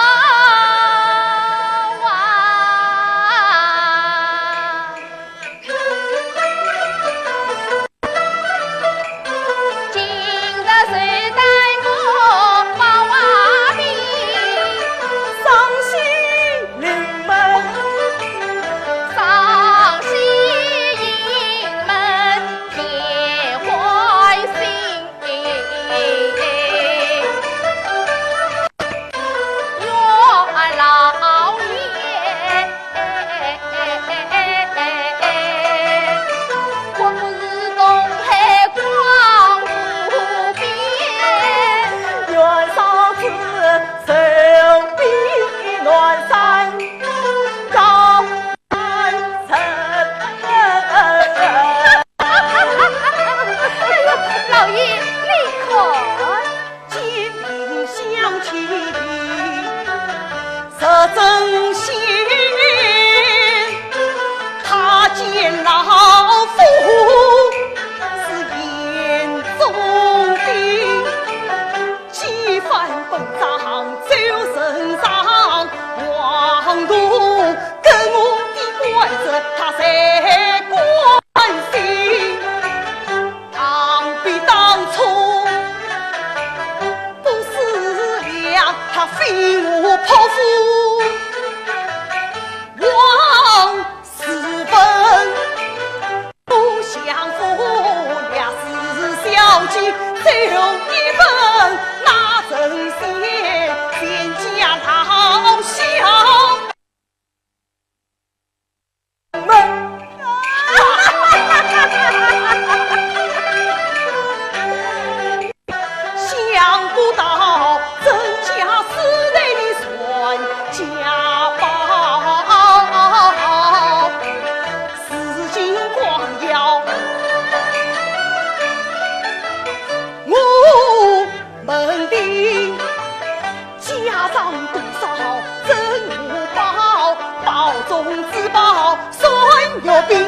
要兵。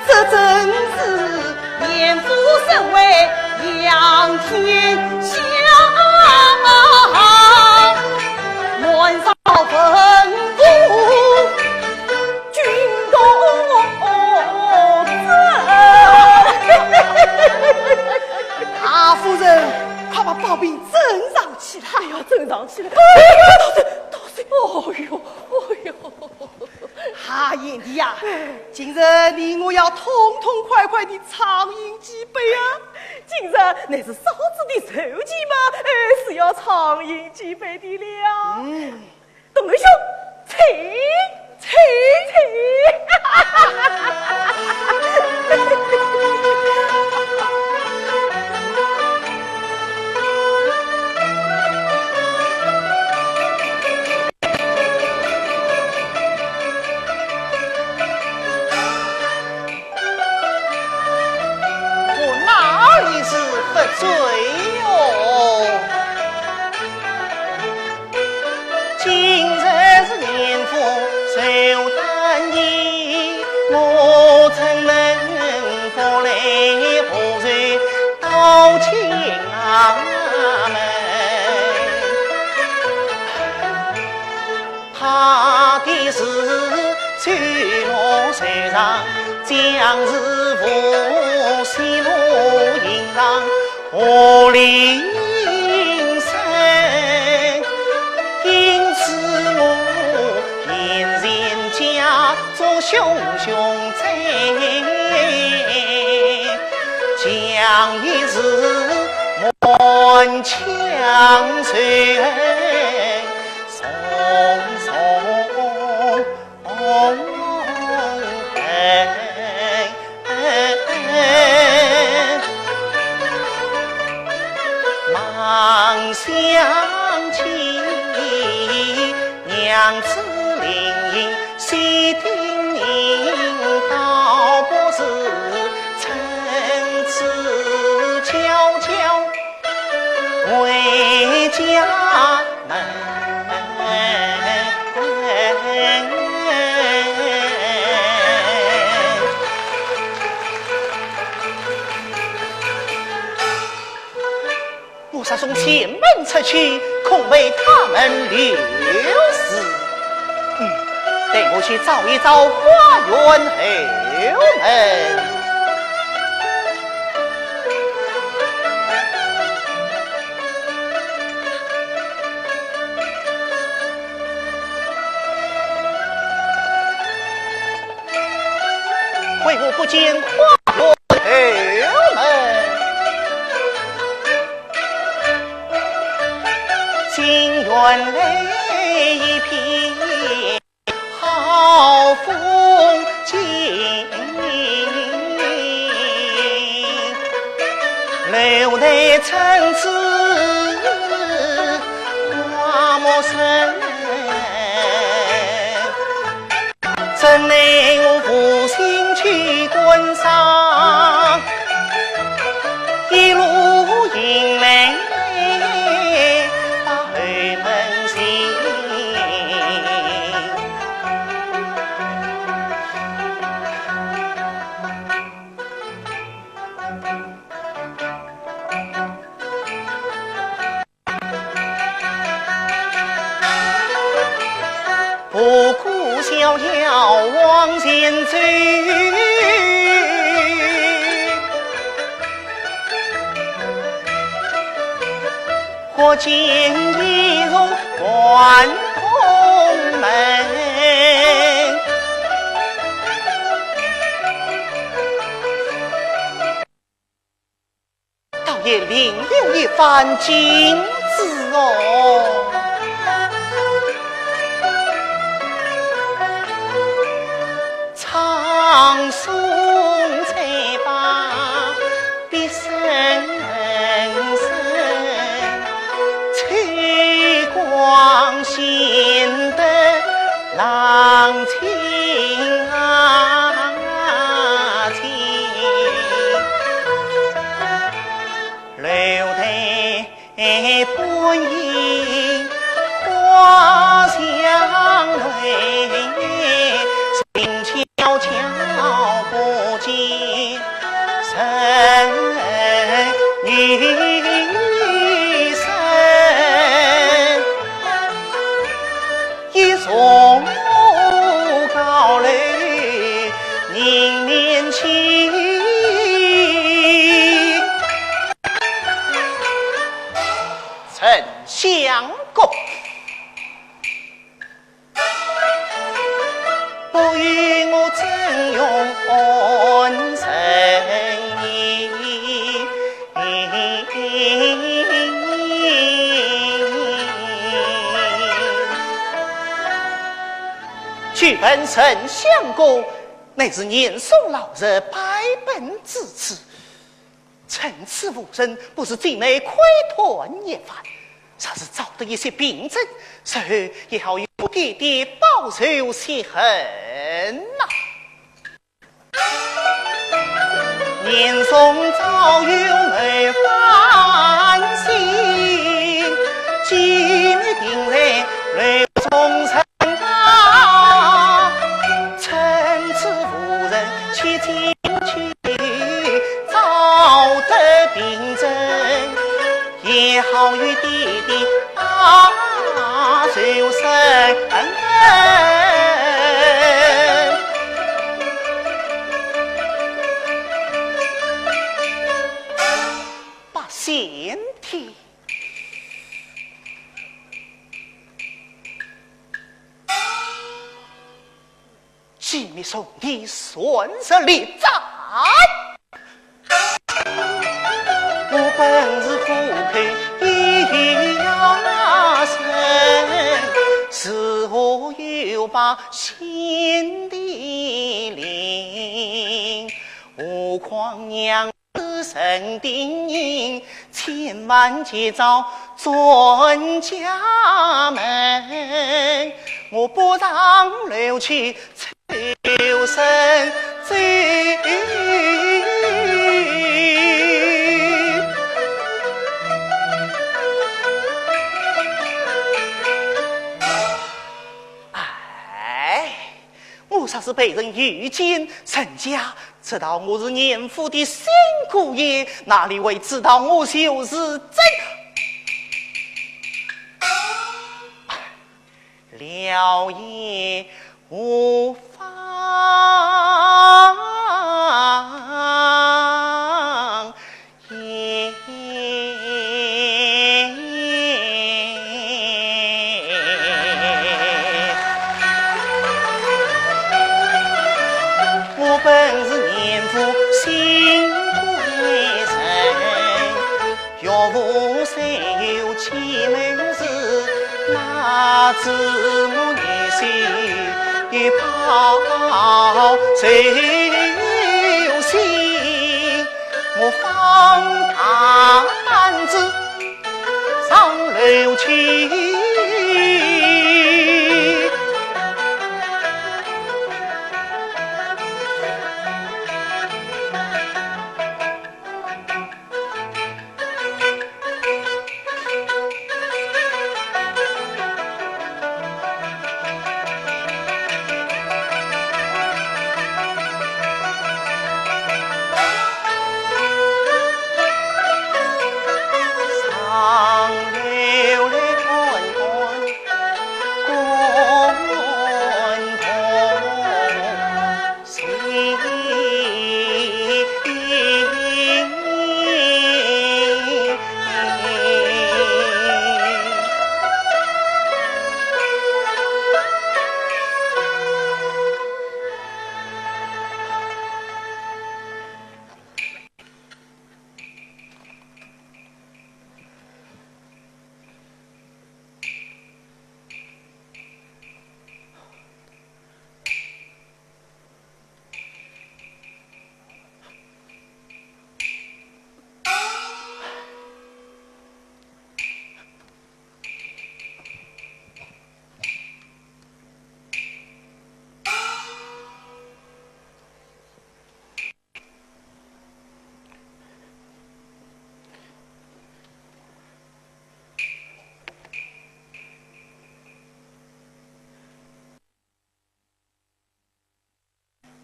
这真是年富身贵享天下，满朝文武 君同枕。大夫人，快把包拯枕上起来。哎呀，枕上起来。哎呀，多谢，多谢。哦哟，哦哟。哈，贤弟呀，今日你我要痛痛快快地畅饮几杯啊！今日乃是嫂子的寿期嘛，哎，是要畅饮几杯的了。嗯。 同门兄，请，请，请。我哪里是不醉哟？ 今日是年富寿丹年，我怎能不来贺寿到家门？怕的是走路受伤，将士无喜怒迎上 我临身，因此我眼前假作雄雄哉，将一时满腔仇恨送送 忙想起娘子临行时叮咛，倒不如趁此悄悄 回家门。我若从前门出去，恐被他们刘氏。嗯，待我去找一找花园后门。 为何不见花园后门？金园内一片 好风景，楼台春子花木深。怎奈我无心去观赏，一路迎来把后门迎。 不顾逍遥往前走，忽见一重关东门。 倒也另有一番景致哦。唱宋才罢，笛声声，秋光显得冷清啊。面前。丞相公，不与我争用安身也。据闻丞相公乃是严嵩老贼百般支持， 趁此无人，不如进内窥探一番。若是找得一些凭证，日后也好与爹爹报仇雪恨呐。严嵩早有谋反心，机密定在楼中城。 趁此无人，且进去，找得凭证，也好与爹爹报仇雪恨。八仙天， 机密重地，算日力斩。我本是虎口一衙门，如何有把先帝令？何况娘 子成定亲，千万急早转家门，我不上楼去求圣旨。哎，我若是被人遇见，人家 知道我是严府的新姑爷，哪里会知道我就是真？料也无妨也。 我本是严府新贵人，岳父虽有欺门事，哪知我女婿一炮受刑，我放胆子 上楼去。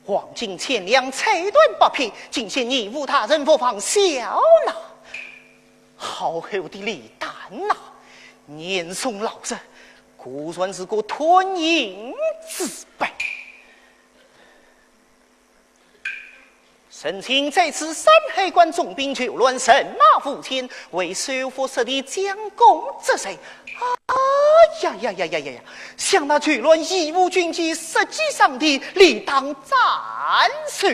黄金千两，彩缎八匹，敬献严府大人勿妨笑纳。好厚的礼单呐！严嵩老贼，果然是个吞银之辈。陈卿在此山海关总兵邱鸾人马五千，为收复失地将功折罪。哎呀呀呀呀呀呀！想那邱鸾义无军机，失计伤地，理当斩首。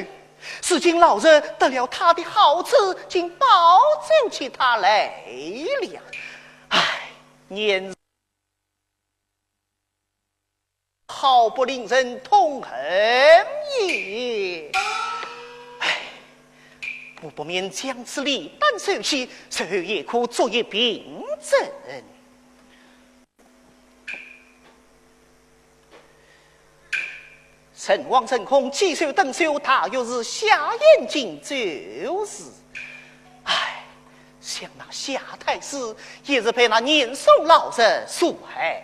如今老贼得了他的好处，竟保奏起他来了。唉，年 好不令人痛恨也。唉，我不免将此礼单收起，日后也可作一凭证。陈王、陈宫既收登修，大约是夏延金周时。唉，想那夏太师也是被那年松老贼所害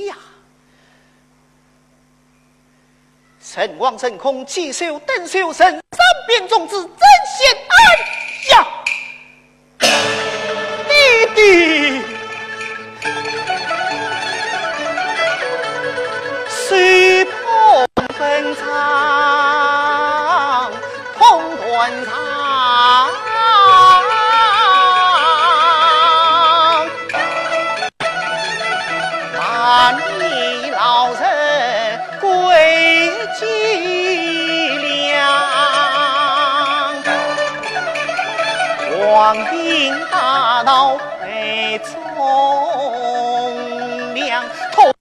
呀。 陈王、陈宫既收登修，陈三便中之，真险！哎呀，爹爹！手捧本章，捧断肠。 万里老贼归计量，黄缨大刀配忠良，痛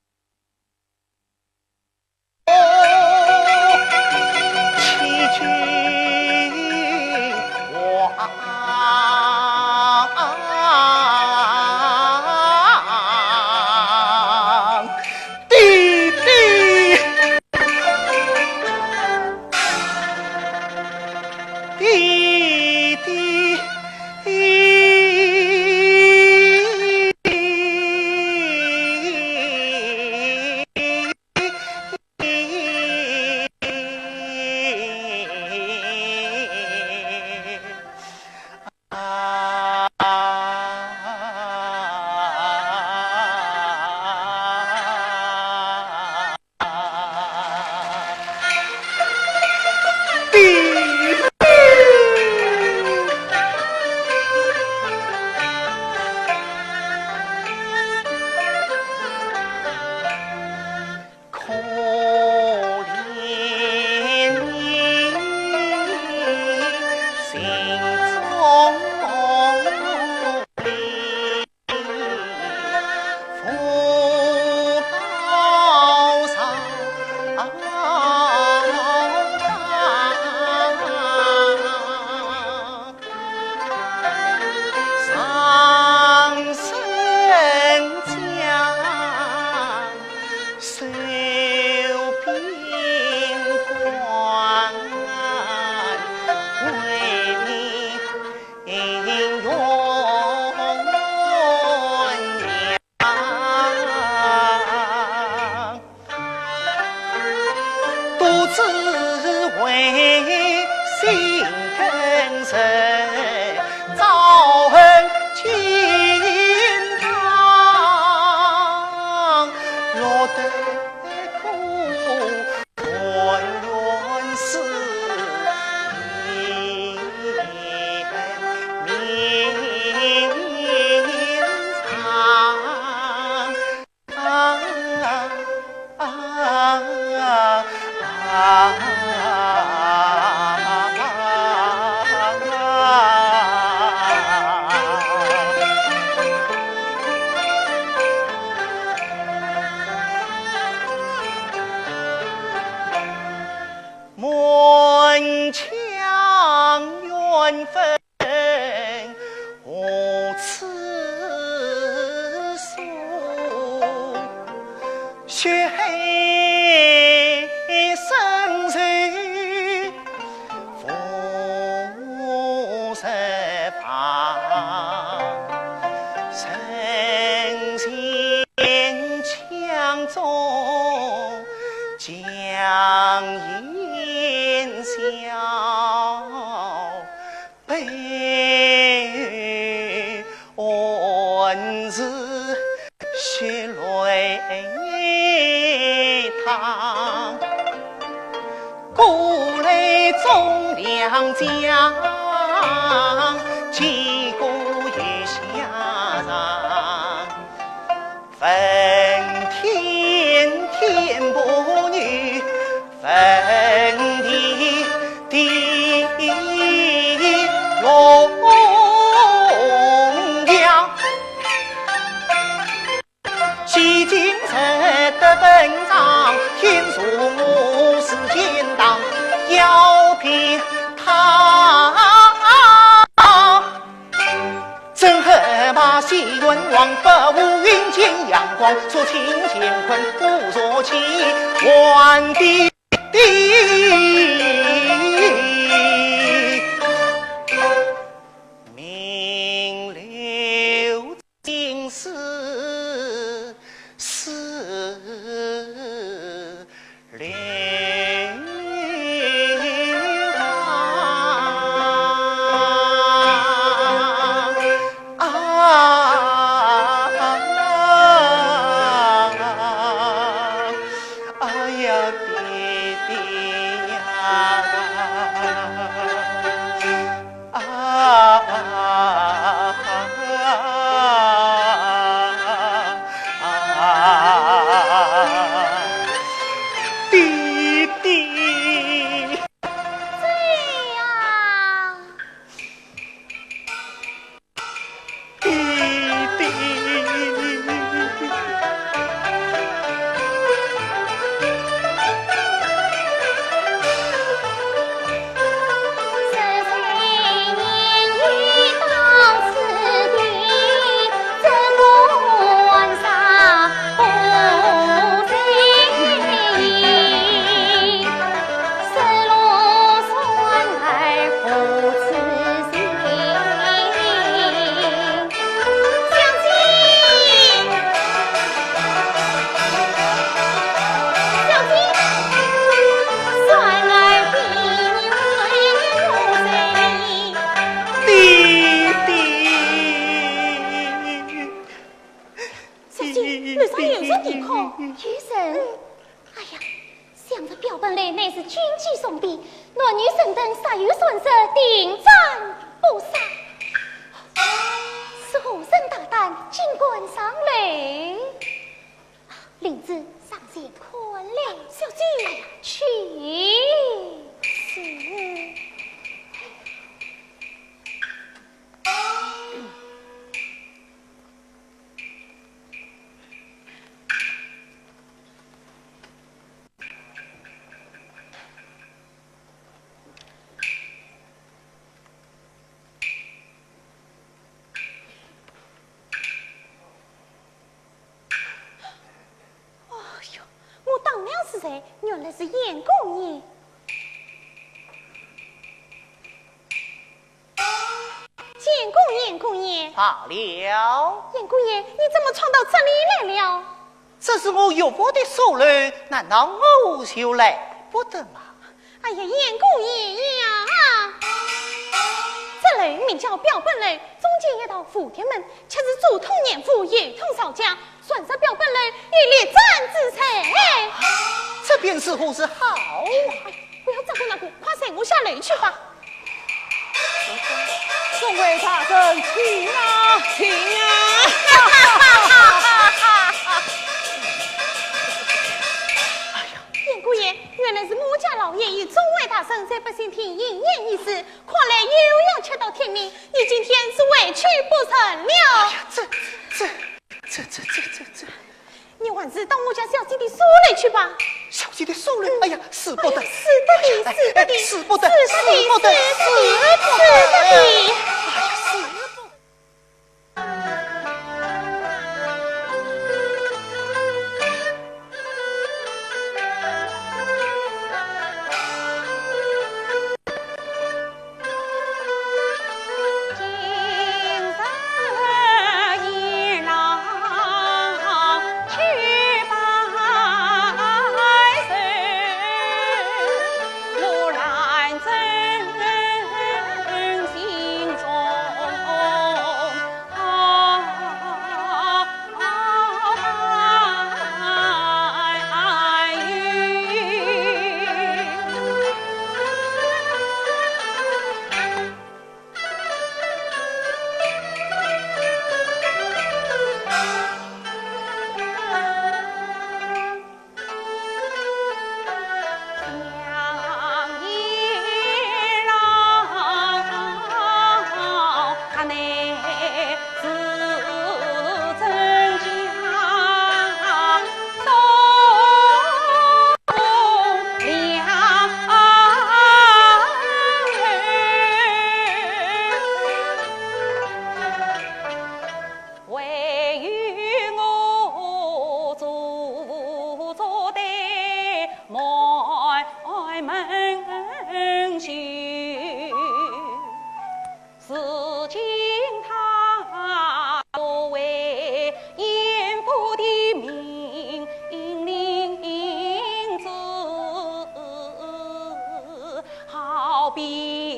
可怜你心中无力，父报仇。 上身将，受兵官，为民永扬。 独自为心更甚，招恨金堂落得苦，甘愿死于民上。 满腔怨愤 无处诉，血海深仇无处放，人心腔中绛烟消。 悲恨是血泪淌，故来忠良将结果与下场，问天天不语，问地地龙阳。 西京才得本章，天下我是奸党，要逼他。真恨马戏冤枉，不务云间阳光，出清乾坤无若期，还地地。 名留青史，史留啊，啊，哎呀，爹爹呀！ 啊，爹爹。这样。小姐，楼上有人啼哭。有人？哎呀，想这表本楼乃是军机重地，男女生等稍有闪失，定斩不赦。是何人大胆竟敢上楼？灵芝，上前看了。小姐。哎呀，去。是。哎呦，我当了是谁？原来是严姑爷。 见过严姑爷。罢了。严姑爷，你怎么闯到这里来了？这是我岳父的书楼，难道我就来不得吗？哎呀，严姑爷呀！这楼名叫表本楼，中间一道蝴蝶门，却是左通严府，右通曹家， 传说表本楼有列斩之罪。这便如何是好？不要这个那个，快随我下楼去吧。众位大人，请啊，请啊！哎呀，严姑爷，原来是我家老爷与众位大人在百姓厅饮宴一事，看来又要吃到天明，你今天是回去不成了。哎呀，这，这，这，这，这，这，这。 你还是到我家小姐的书楼去吧。小姐的书楼？哎呀，使不得。哎，使得的，哎，使得的，使不得，使不得，使不得，使不得。哎呀，使不得。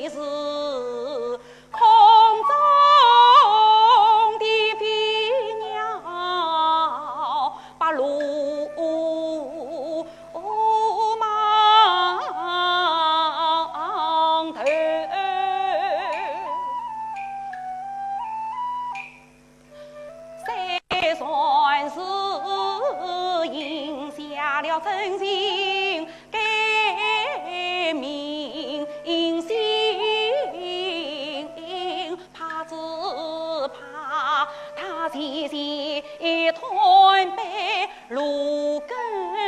是空中的飞鸟，把路忙透。 虽然是应下了真情改名姓，怕只怕他前前断背路更远。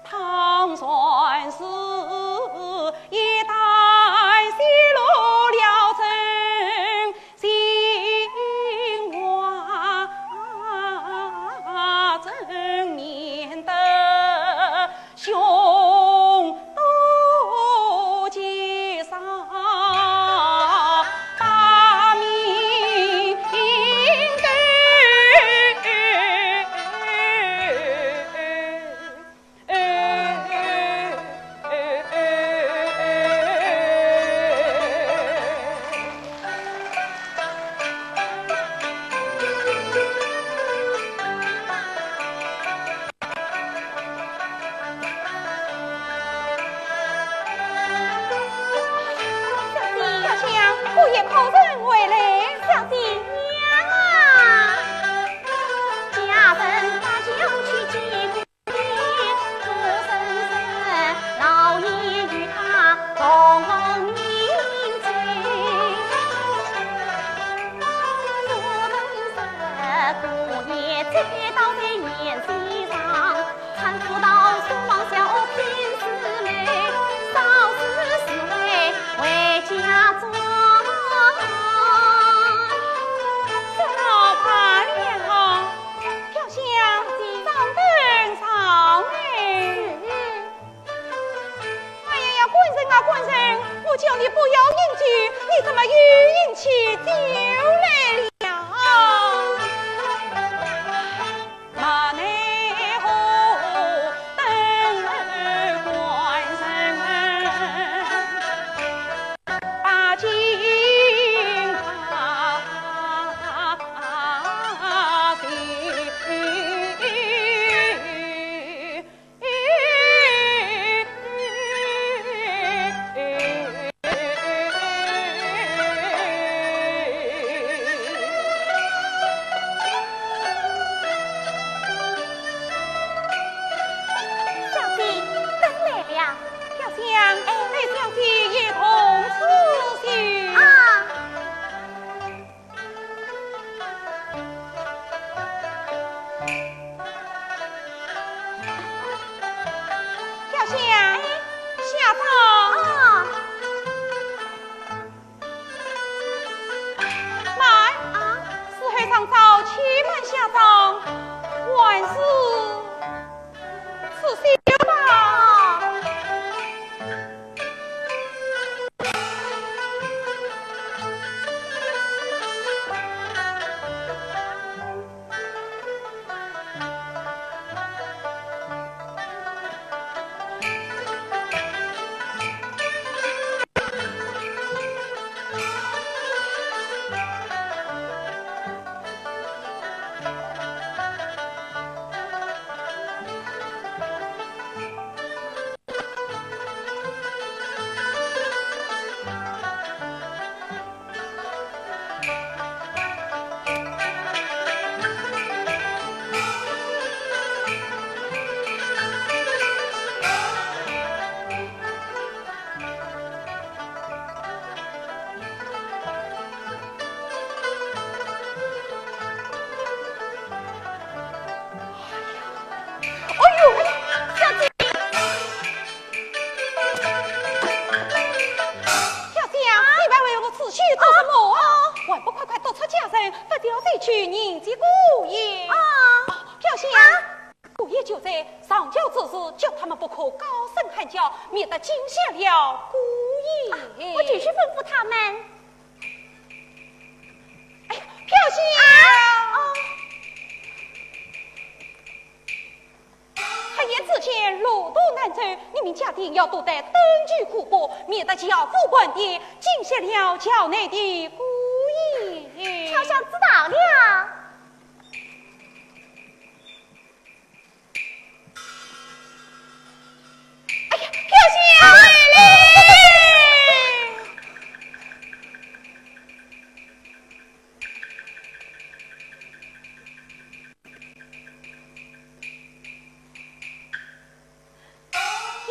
倘然是一旦泄露了真心话，怎免得凶多吉少，把名改。 小姐，飘香，可有客人回来？小姐，娘啊！家人把酒去接。 这倒罢了，飘香，早登上来。哎呀呀，官人啊，官人，我叫你不要饮酒，你怎么又饮起酒来了？ 小姐，等来了。飘香，哎。带小姐一同出去。啊。 飘香，下妆。啊。慢。啊。伺候上早，且慢下妆，还是出去吧。啊。 哎呦，小姐，小姐啊，你还为我此事做什么啊？还不快快夺出家人，不要再去迎接姑爷。啊。飘香，啊。 姑爷就在，上轿之时叫他们不可高声喊叫，免得惊吓了姑爷。啊，我就去吩咐他们。哎呀，飘香！啊，哦。哎夜之间路途难走，你们家丁要多带灯具、苦布，免得轿夫盘点，惊吓了轿内的姑爷。飘香知道了。哎呀，飘香来了！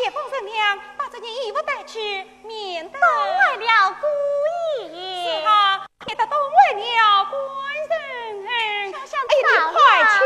夜风乘凉，把这件衣服带去，免得冻坏了姑爷。是啊，免得冻坏了官人。哎呀，你快去。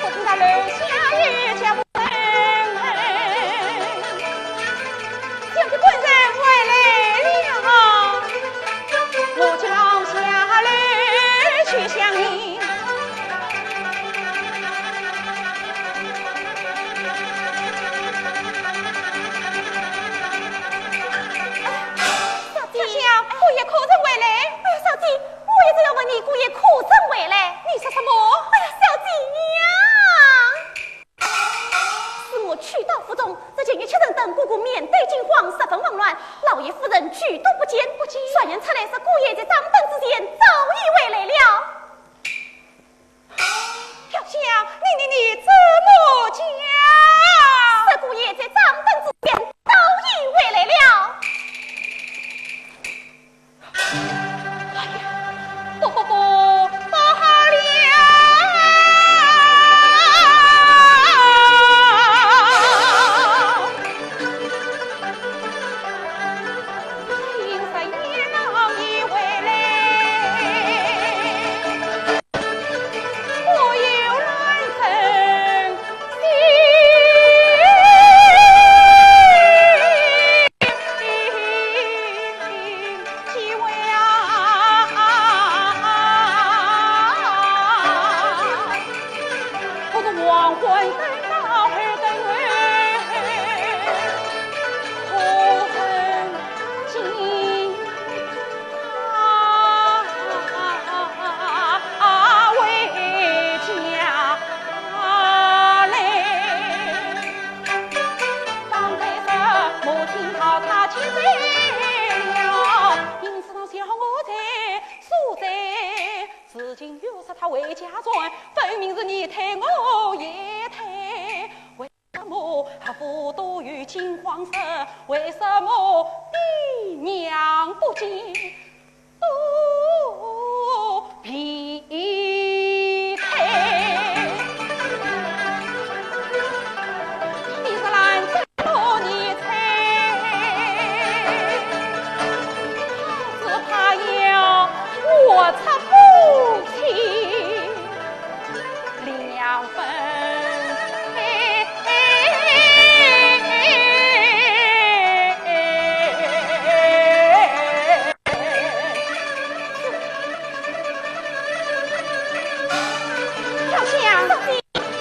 不知那楼下有家夫人，想必官人回来了，我就下楼去相迎。小姐，姑爷可曾回来？哎呀，小姐，我也正要问你，姑爷可曾回来？你说什么？哎呀，小姐呀！ 是我去到府中，只见一群人等姑姑面带惊慌，十分慌乱。老爷夫人俱都不见，不见。传言出来说姑爷在掌灯之前早已回来了。飘香，你你你怎么讲？说姑爷在掌灯之前早已回来了。 哎呀，不不不，不好了！听说严老爷回来，我有难成心。 几位啊，可是黄昏灯到后灯后，可曾见他回家来？ 方才说母亲讨他去追了，因此让小我在所在。如今又说他回家转，分明是你推我也推。为什么阿父都有惊慌色？为什么爹娘不见？ 都避开。你是拦着我，你猜，只怕要我出不起两分。 飘香，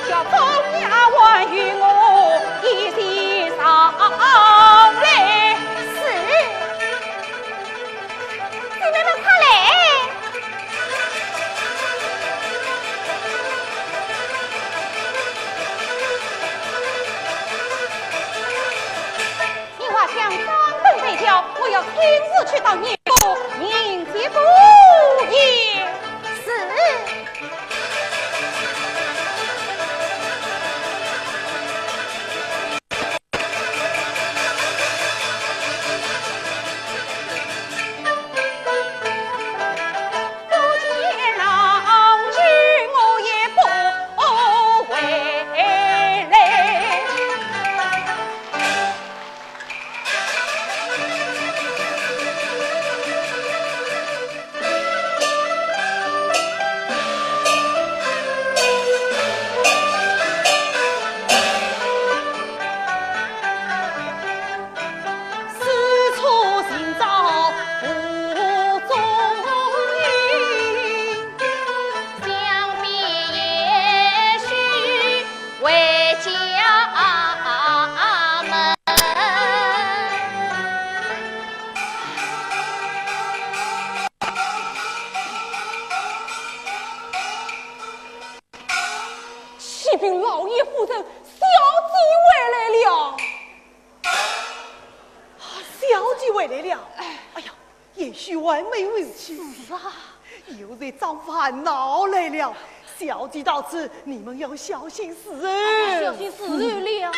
叫众丫鬟与我一起上来。是。姊妹们快来！ 你话想掌灯备轿，我要亲自去到严府迎接姑爷。是。不见郎君我也不回来。 四处寻找无踪影，想必也许回家门。 启禀老爷夫人，小姐回来了。啊，小姐回来了。哎呀，也许还没回去。是啊。又是一桩烦恼来了。小姐到此，你们要小心伺候。小心伺候了。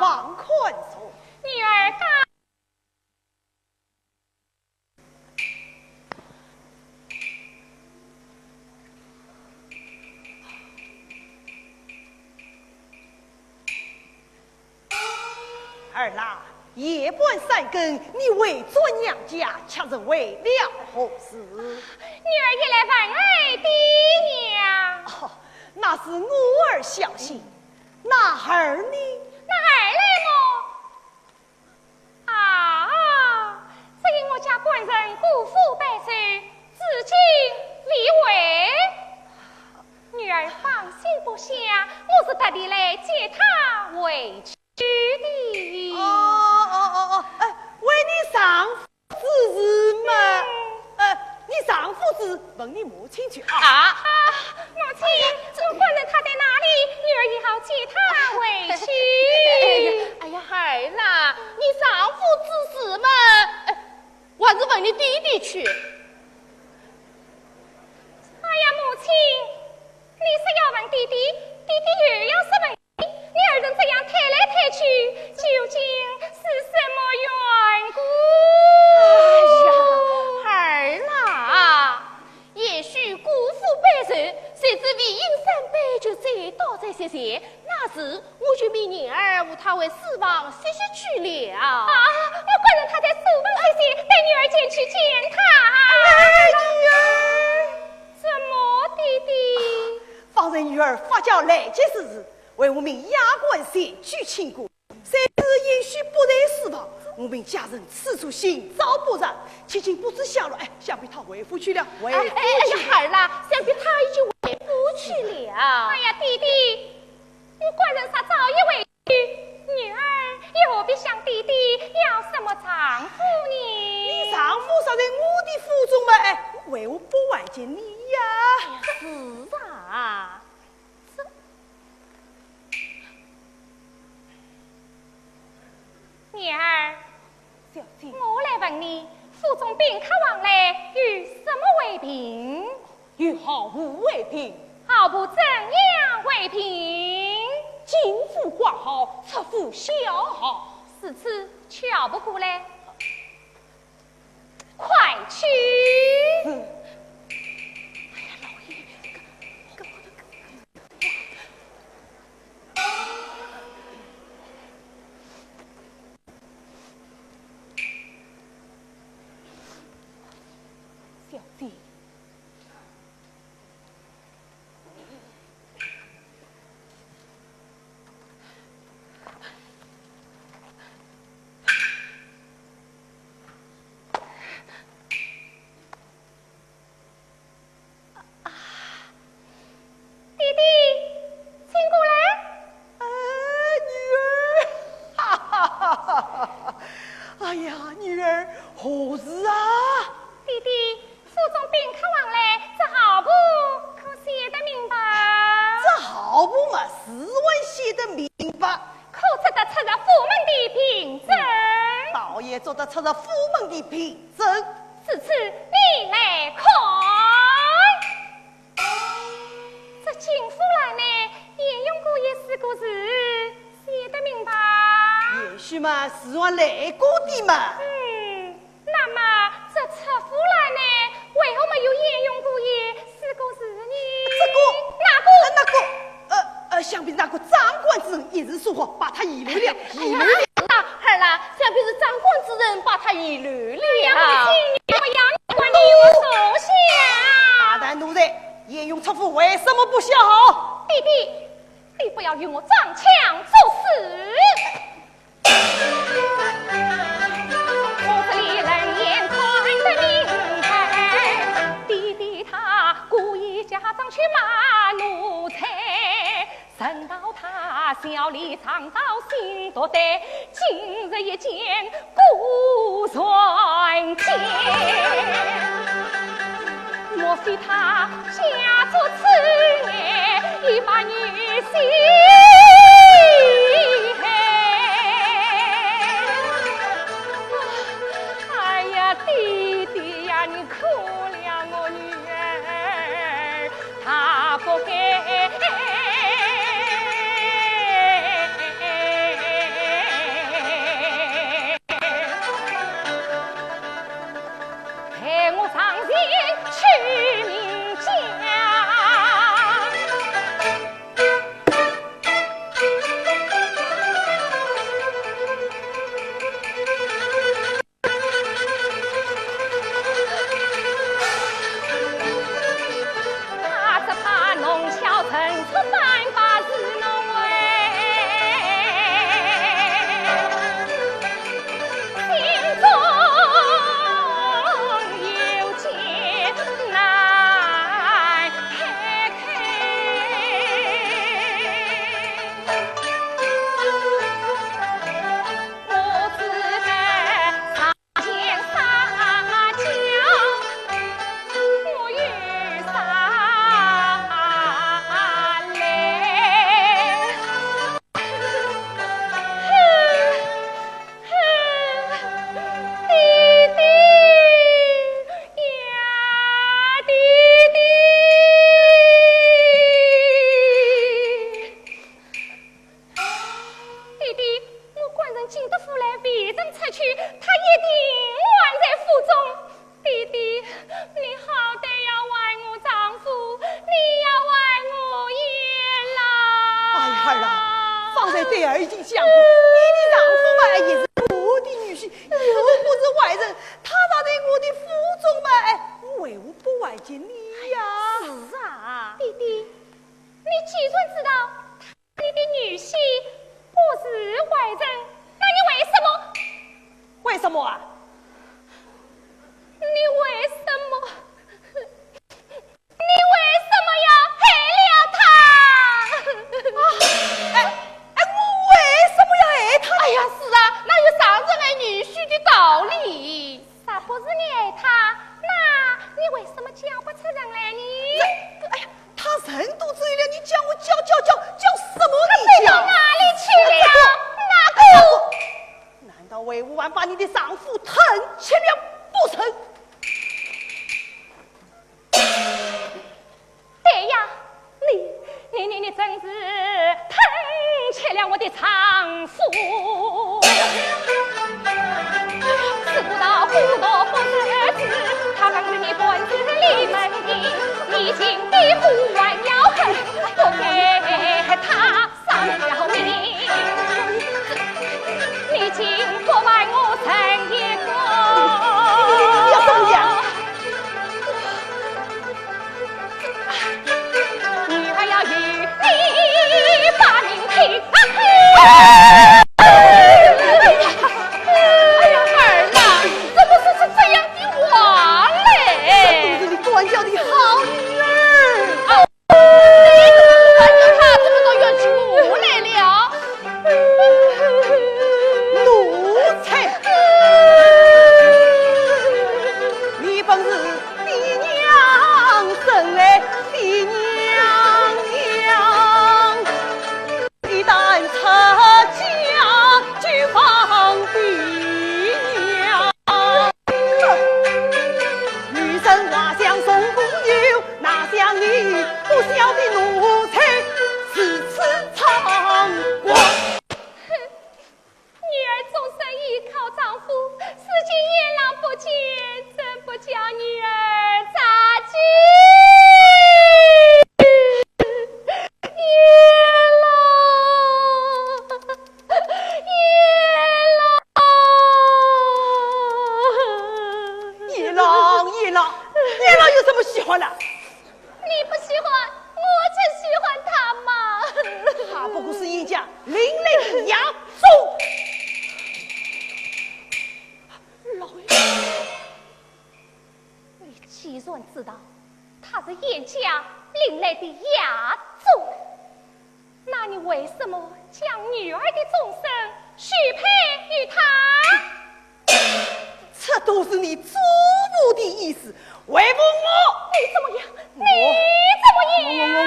放宽松。女儿告。儿啦，夜半三更，你回转娘家，却是为了何事？女儿也来问儿爹娘。哦，那是我儿孝心。 那儿呢？那儿来么？啊，只因我家官人辜负百岁，至今未回。女儿放心不下，我是特地来接他回去的。哦，哦，哦，哦，哎，为你丈夫 之事嘛，呃，你丈夫之事，问你母亲去啊。啊，母亲，我官人他在哪里？女儿也好接他回去。哎呀，哎呀，孩儿啦，你丈夫之事嘛，哎，还是问你爹爹去。哎呀，母亲，你说要问爹爹，爹爹又要说问 你二人这样推来推去，究竟是什么缘故？哎呀，儿啦，贤婿辜负百岁，谁知未饮三杯就醉倒在席前，那时我就命人儿扶他回书房歇息去了。啊，我官人他在书房歇息，待女儿前去见他。哎，女儿。怎么，爹爹？方才女儿发觉来及失事， 为父命丫鬟前去请过，谁知贤婿不在书房，我命家人四处寻找不着，至今不知下落。哎，想必他回府去了，回府去了。哎，哎，哎呀，孩儿啦，想必他已经回府去了。哎呀，爹爹，我官人说早已回去，女儿又何必想爹爹要什么丈夫呢？你丈夫说在我的府中嘛，哎，为何不还见你呀？是啊，这 女儿，小姐。我来问你，府中宾客往来，有什么回禀？有号簿回禀。号簿怎样回禀？进府挂号，出府销号。如此，却不过来。 快去！嗯。哎呀，老爷，这，这，小姐。 啊，爹爹，请过来。哎，女儿，哈哈哈哈哈！哎呀，女儿，何事啊？爹爹，府中宾客往来，这号簿可写得明白？这号簿嘛，自然写得明白。可做得出入府门的凭证？倒也做得出入府门的凭证。如此，你来看。这金福栏呢，鄢荣姑爷四个字，写得明白？贤婿嘛，自然来过的嘛。嗯， 那么这出府栏呢，为何没有鄢荣姑爷四个字呢？这个，哪个？呃，那个，呃，呃，想必那个掌管之人一时疏忽，把它遗漏了，遗漏了。哎呀，儿啦，想必是掌管之人把它遗漏了。哎呀，母亲，你不要，你管你有所想。大胆奴才，鄢荣出府为什么不销号？爹爹，你不要与我装腔作势。 我这里冷眼看得明白，爹爹他故意假装去骂奴才，等到他笑里藏刀心毒歹，今日一见果然奸。莫非他假作痴言，已把你陷害？ 哎呀，爹爹呀，你可怜我女儿，她不该从景德府来未曾出去，她一定还在府中。弟弟，你好歹要还我丈夫，你要还我鄢郎。哎呀，儿啊，方才对儿已经讲过，你的丈夫嘛也是我的女婿，又不是外人，他若在我的府中嘛，哎，为何不还给你呀？是啊。弟弟，你既然知道 你的女婿不是外人，那你为什么？为什么啊？你为什么？你为什么要害了他？啊，哎，哎，我为什么要害他？哎呀，是啊，哪有伤人害女婿的道理？若不是你害他，那你为什么叫不出人来呢？这，哎呀， 他人都走了，你叫我叫叫叫叫什么你叫？他飞到哪里去了？哪个？哎呀，难道为我还把你的丈夫疼chết了不成？对呀，你，你，你，你真是疼chết了我的丈夫。 你要怎么样？ 女儿要与你把命拼。哎呀，儿啊，怎么说出这样的话来？这都是你管教的好女儿。啊，你怎么不管教她，怎么到冤屈我来了？奴才！你本是 爹娘生来的娘娘，一旦出嫁就放爹娘。女生画像songoyo，哪像你不孝的奴才如此猖狂。 女儿终身依靠丈夫，如今鄢郎不见，怎不叫女儿着急？鄢郎，鄢郎，鄢郎，鄢郎，鄢郎有什么喜欢的？ 你不喜欢，我就喜欢他嘛。他不过是鄢家领来的压种。老爷，你既然知道他是鄢家领来的压种，那你为什么将女儿的终身许配于他？ 这都是你祖母的意思，为父我……你怎么样？我……你怎么样？我……我……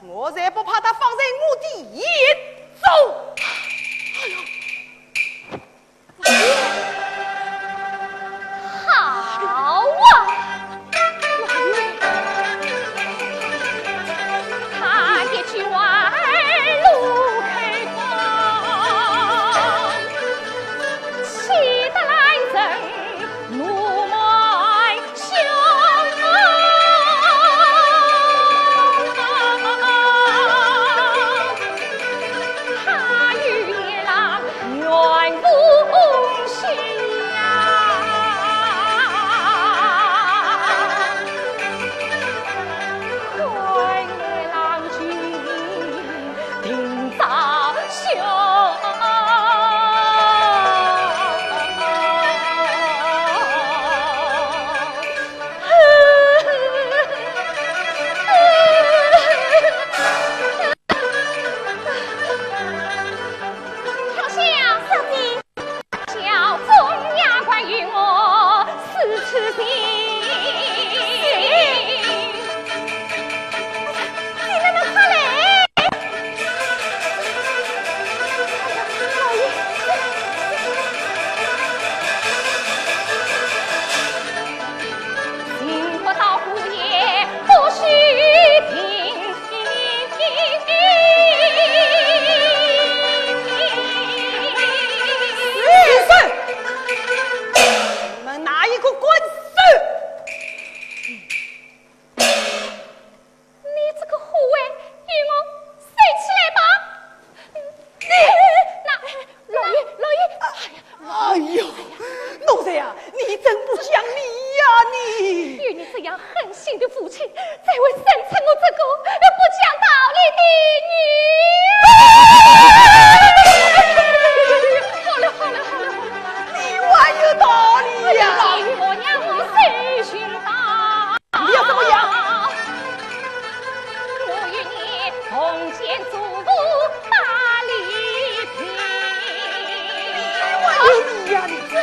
我……我才不怕他放在我的眼中。哎呦！ 好啊！他一句话儿路开光，气得来人怒满胸母亲，这位声称我这个不讲道理的女人。好了，好了，好了，好了，你还有道理呀！我娘我谁寻到？你要怎么样？我与你同见祖父把礼平。你还有理呀，你这……哎，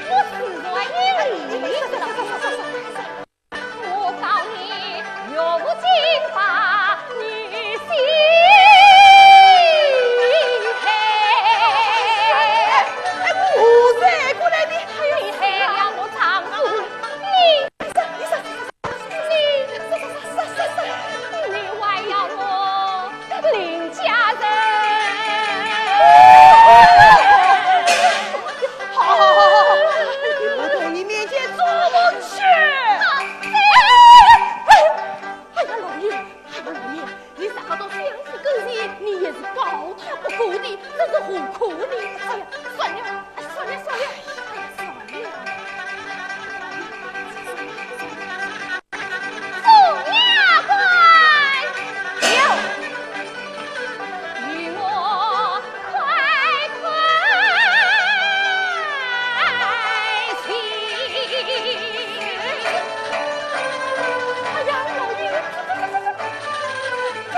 我自然有理。我告你岳父亲把女婿配。哎，我何罪过来的？你害了我丈夫，你，你，你，你，你还要我林家人？好，好，好，好，好，我到你面前做不去。哎呀，老爷，哎呀，老爷，你啥个到相府跟前，你也是告他不过的，这是何苦呢？哎呀，算了，哎，算了，算了，哎呀，算了。 送牙官，有，与我快快请。哎呀，老爷，这，这，这，这，这。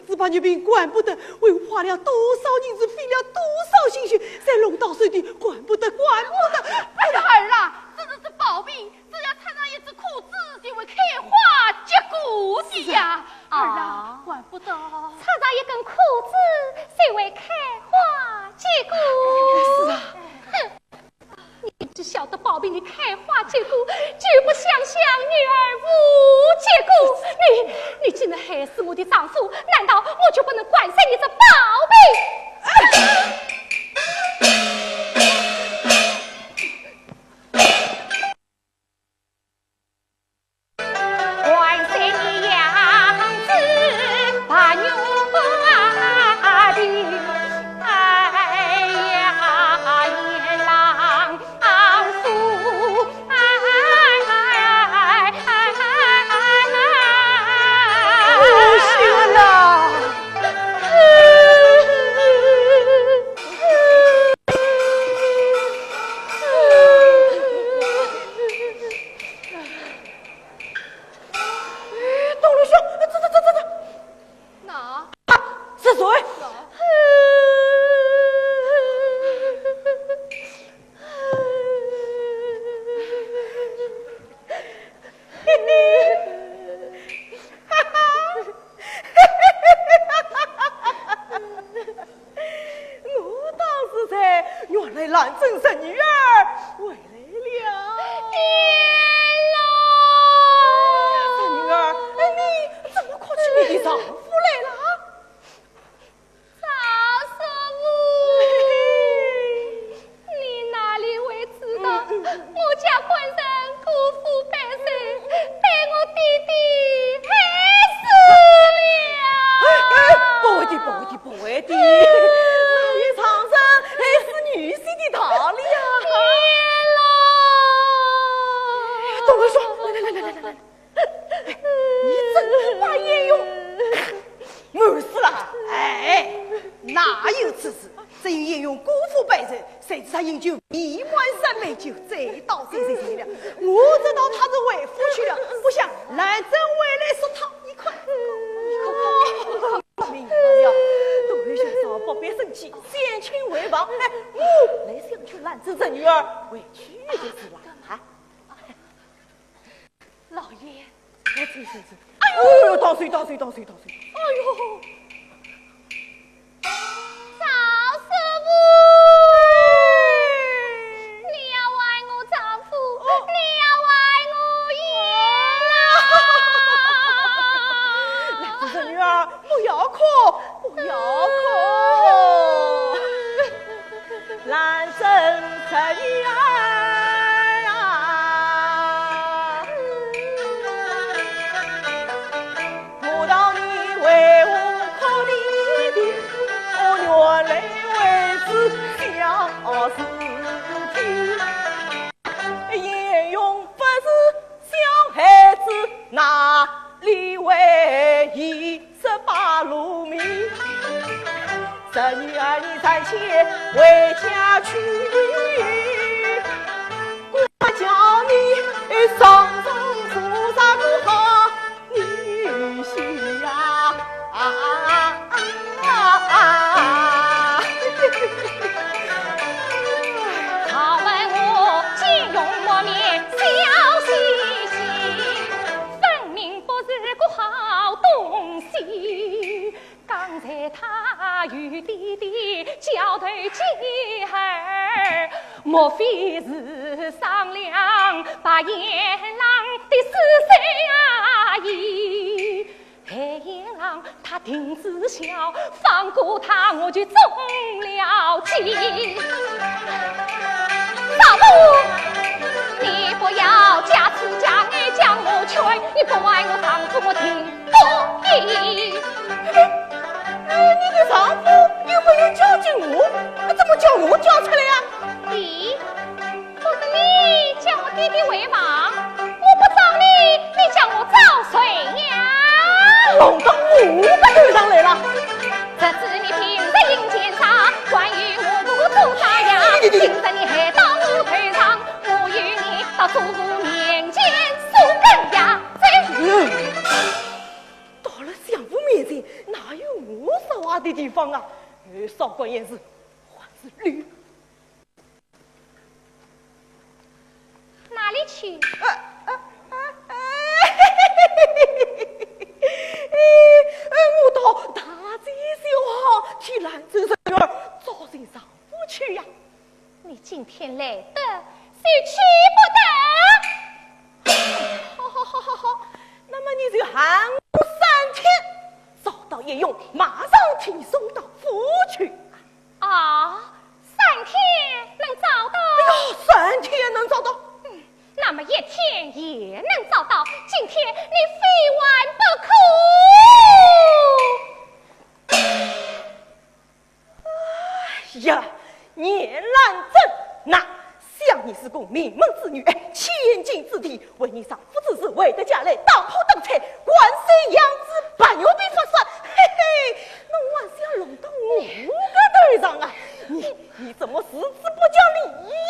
只怕玉嫔管不得，为花了多少银子，费了多少心血，才弄到手的，管不得，管不得。哎呀，儿啊，这是这宝贝，只要插上一支枯枝，就会开花结果的呀。是啊。儿啊，啊，管不得。插上一根枯枝，就会开花结果。是啊。哼，你只晓得宝贝的开花结果，就不想想女儿无结果。你，你竟然害死我的丈夫，难道我就不能管束你这宝贝？东楼兄，走走走走走。哪？啊，是谁？哪？我当时在，原来兰贞侄女儿回来了。天哪！侄女儿，哎，你怎么哭起你的丈夫来了？赵叔父，你哪里会知道，嗯，嗯，嗯。我家官人辜负百姓，被我爹爹害死了。哎，哎，不会的，不会的，不会的，哪有丈人害死女婿的道理呀？天哪！东楼兄，来来来来来来。 你真的把鄢荣饿死了？哎，哪有此事？只有鄢荣辜负百姓，谁知他饮酒未满三杯就醉倒在地上了。我知道他是回府去了，不想兰贞回来说他，你看，你看看，你看看，明白了。东楼兄，不必生气，先请回房。哎，我来相劝兰贞侄女儿回去就是了啊。 老爷。哎，这这这，哎呦，倒水，倒水，倒水，倒水。哎呦，赵叔父，你要还我丈夫，哦。你要还我鄢郎。兰贞侄女儿，不要哭，不要哭。 兰贞侄女儿啊，我道你为何哭啼啼，我原来为子孝事体。鄢荣不是小孩子，哪里会一 十八路迷。侄女儿你暂且回家去，我叫你上床做啥个好女婿呀？啊啊啊啊！好问我鄢荣满面笑嘻嘻，分明不是个好东西。 刚才他与爹爹交头接耳，莫非是商量把鄢郎的死罪啊？咦，害鄢郎他定知晓，放过他我就中了计。丈夫，你不要假痴假爱将我劝，你不还我丈夫我定 不依。哎，你的丈夫又没有叫进我，怎么叫我叫出来呀？咦，不是你叫我爹爹回房，我不找你，你叫我找谁呀？弄到我的头上来了。这次你平日阴间上，关于我不做啥呀？你，你，你，你。今日你害到我头上，我与你到主父面前诉根呀！这 到了相父面前，哪有的地方啊，呃，少管闲事，还是溜。哪里去？呃，呃，呃，呃，呃，我到大街小巷替兰州人员找寻丈夫去呀。你今天来得，休去不得。好，好，好，好，好，那么你就限我三天，找到鄢荣，马上替你送到府去。啊，三天能找到？哎呀，三天能找到。嗯，那么一天也能找到。今天你非还不可。 哎呀，严兰贞，那想你是个名门之女，哎，千金之体，为你丈夫之事，回得家来，打破灯彩，灌水养子，把牛皮发散，嘿嘿，侬还是要弄到我个头上啊！你，你怎么自己不讲理呀？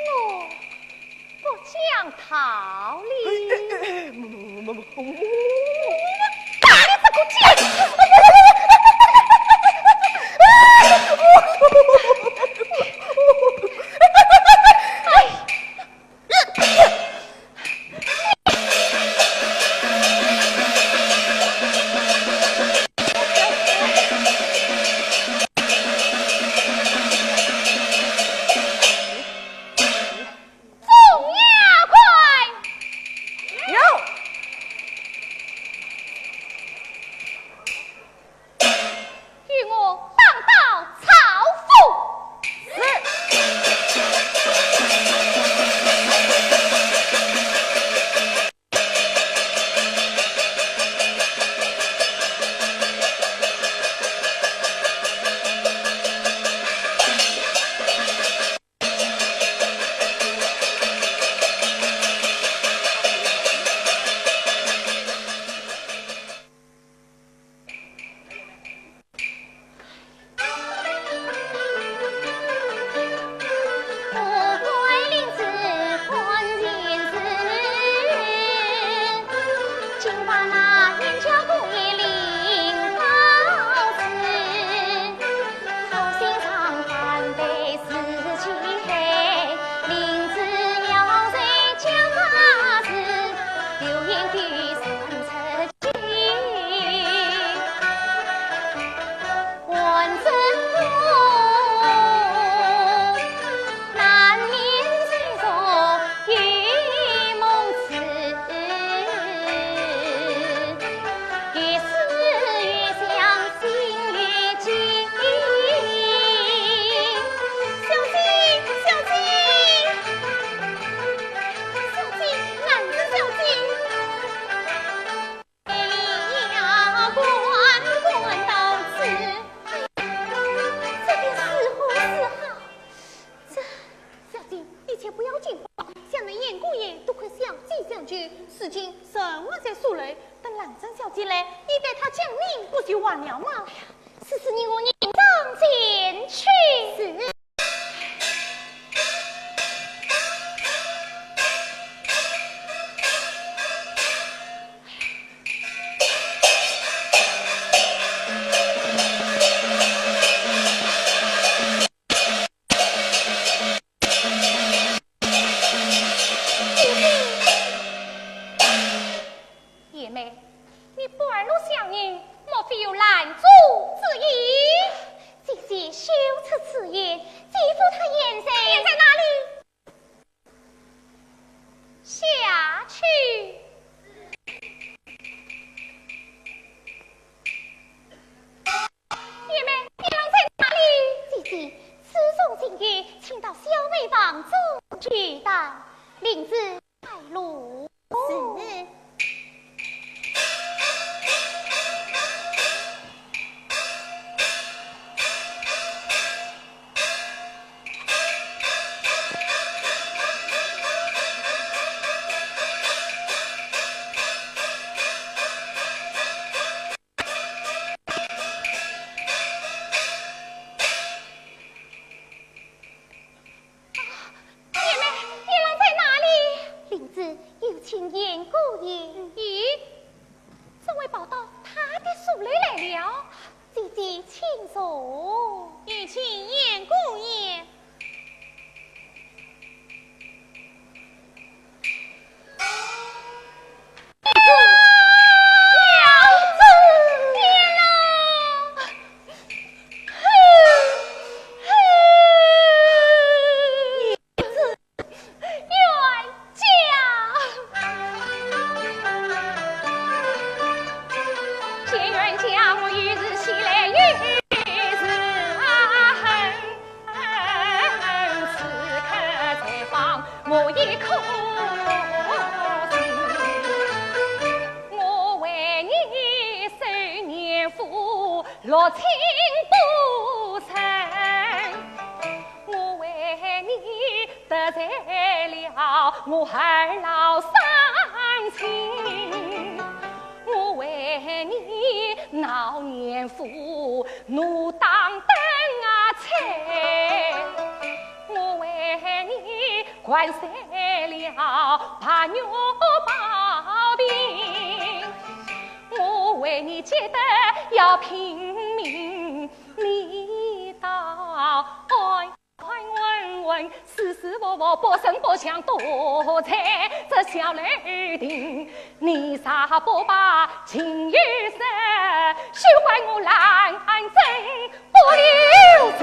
我不讲道理。哎，哎，哎，哎，不，不，不，不，不，不，不，不，不，打你这个贱！哎， 众丫鬟，有。与我绑到曹府。是。这便如何是好？这，小姐，一切不要紧吧？想那鄢姑爷多亏小姐相救，如今人还在署内，等兰贞小姐来，你代她讲明不就完了吗？此事你我马上前去。是。姐妹，你半路相迎，莫非有拦阻之意？姐姐休出此言，姐夫他现在……现在哪里？ 下去。姐妹，你人在哪里？姐姐，此处请去，请到小妹房中去谈。灵芝带路。是。我二老伤心，我为你闹年富，奴当灯啊菜，我为你灌碎了白玉宝瓶，我为你急得要拼命，你倒安 安稳稳，舒舒服服，不声不响，躲在这小楼顶。你若不把情由说，休怪我兰贞不留情。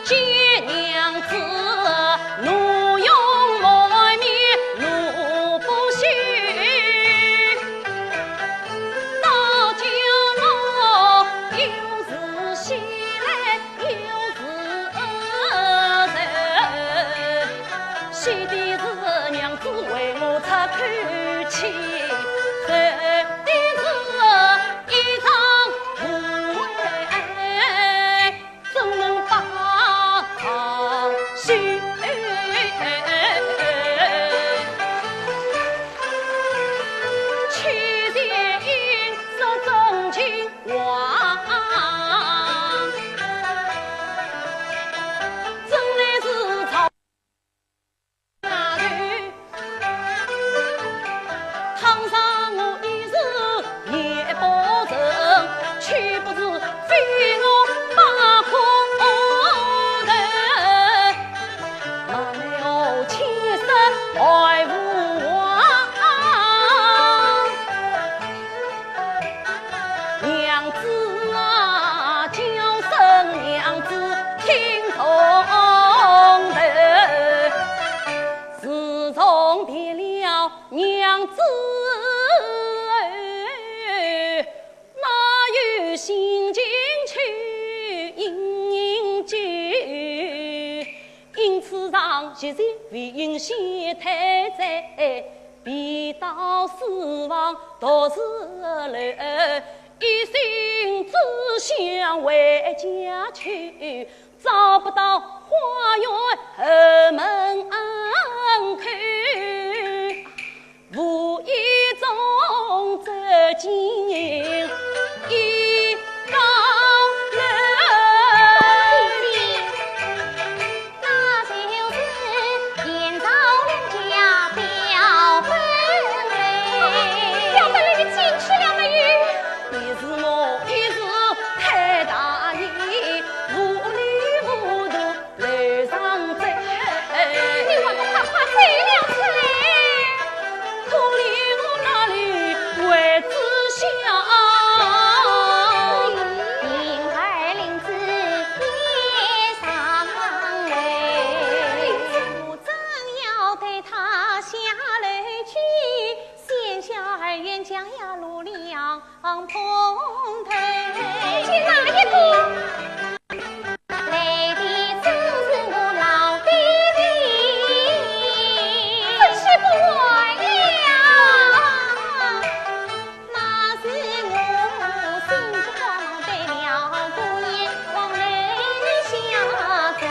见娘子，怒容满面怒不休，倒叫我又是喜来又是愁。喜的是娘子为我出口气，愁的是一场误会，怎能把她休？去年说真情话，真乃是吵 那日，倘若我一时也不成，岂不是非我百苦头？莫奈何千山爱无望。 娘子啊，叫声娘子听从头。自从别了娘子，哪有心情去饮酒？ 因此上学前未饮先退醉，便到书房独自楼，一心只想回家去，找不到花园后门口。 无意中走进一高楼。姐姐，那就是田少良家表本楼。表本楼，你进去了没有？你是我一时太大意，糊里糊涂 楼上走。你还不快快走了出来？可怜我哪里会知晓？银儿领子也上楼，我正要带她下楼去，闲下二人讲呀路两 碰头。去哪一个？来的正是我老爹爹。真是不完了。那是我心急慌忙带了姑爷往楼下走，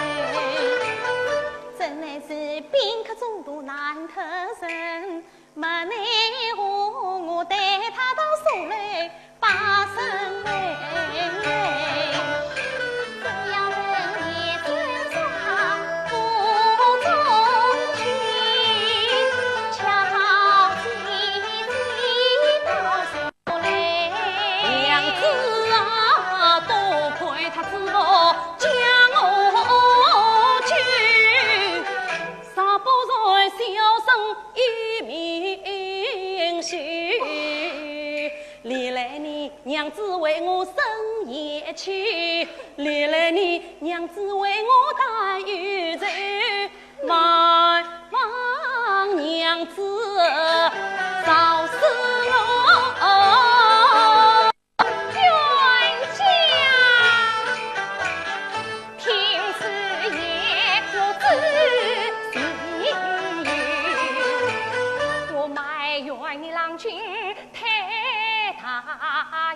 真乃是宾客中途难脱身。 没奈何，我带她到书楼把身为。只要人也正上府中去，恰好姐姐到书楼。娘子啊，多亏她知府将我救， 若不然小生一命休。历来你娘子为我生厌气，历来你娘子为我担忧愁，万望娘子饶恕我。 冤家，听此言我知情由。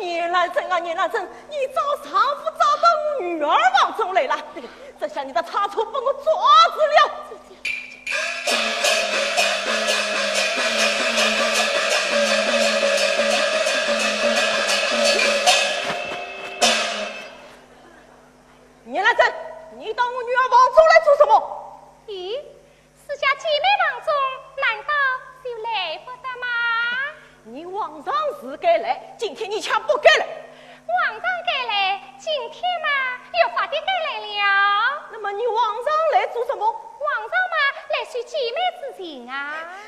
严兰贞啊，严兰贞，你找丈夫找到我女儿房中来了，这下你的差错被我抓住了。严兰贞，你到我女儿房中来做什么？咦， 私下姐妹房中，难道就来不得吗？你往常是该来，今天你却不该来。往常该来，今天嘛，越发的该来了。那么你往常来做什么？往常嘛，来叙姐妹之情啊。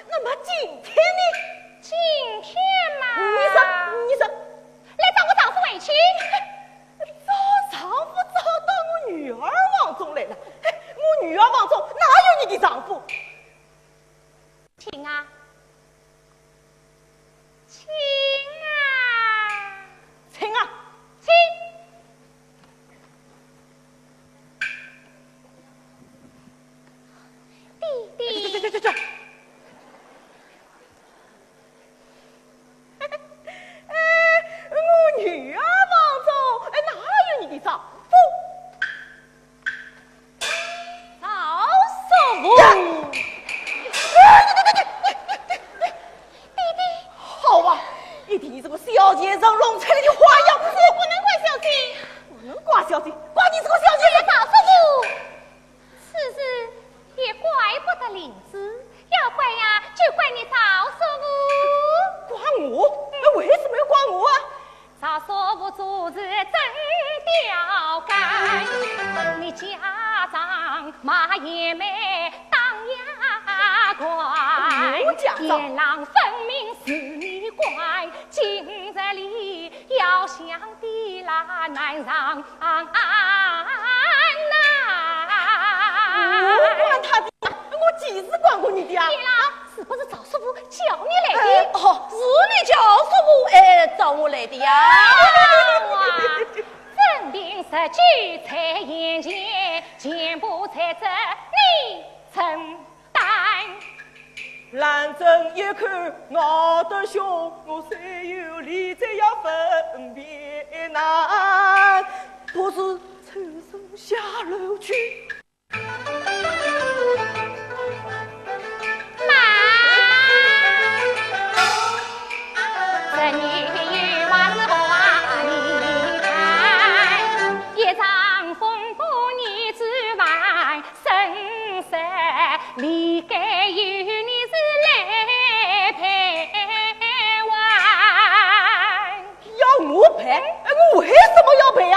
那么今天呢？今天嘛，你说，你说，来找我丈夫回去。 找丈夫找到我女儿房中来了，我女儿房中哪有你的丈夫？请啊，请啊，请啊，请！爹爹，去去去去去！ 哎，我女儿房中，哎，哪有你的丈夫？赵叔父。呀！哎，你你你你你你你，爹爹。好啊，一定是个小贱人弄出来的花样子。不能怪小姐。不能怪小姐，怪你这个小贱人。赵叔父。 此事也怪不得灵芝，要怪呀，就怪你赵叔父。怪我？那为什么要怪我啊？赵叔父做事真刁蛮，你家长骂贤妹当牙关，我家长？贤郎分明是你管，今日里要想的那难上 啊，我管他的，我几时管过你的啊？你啦，是不是赵叔父叫你来的？哎，哦，是你叫叔父，哎，找我来的呀？哇，分明是就在眼前，全部在这里承担。 兰贞一看闹得凶，我谁有理再要分辨难，不如抽身下楼去。慢！这女娃是何你看，一场风波你只烦 生死理该由你是来赔还。要我赔？哎，我为什么要赔啊？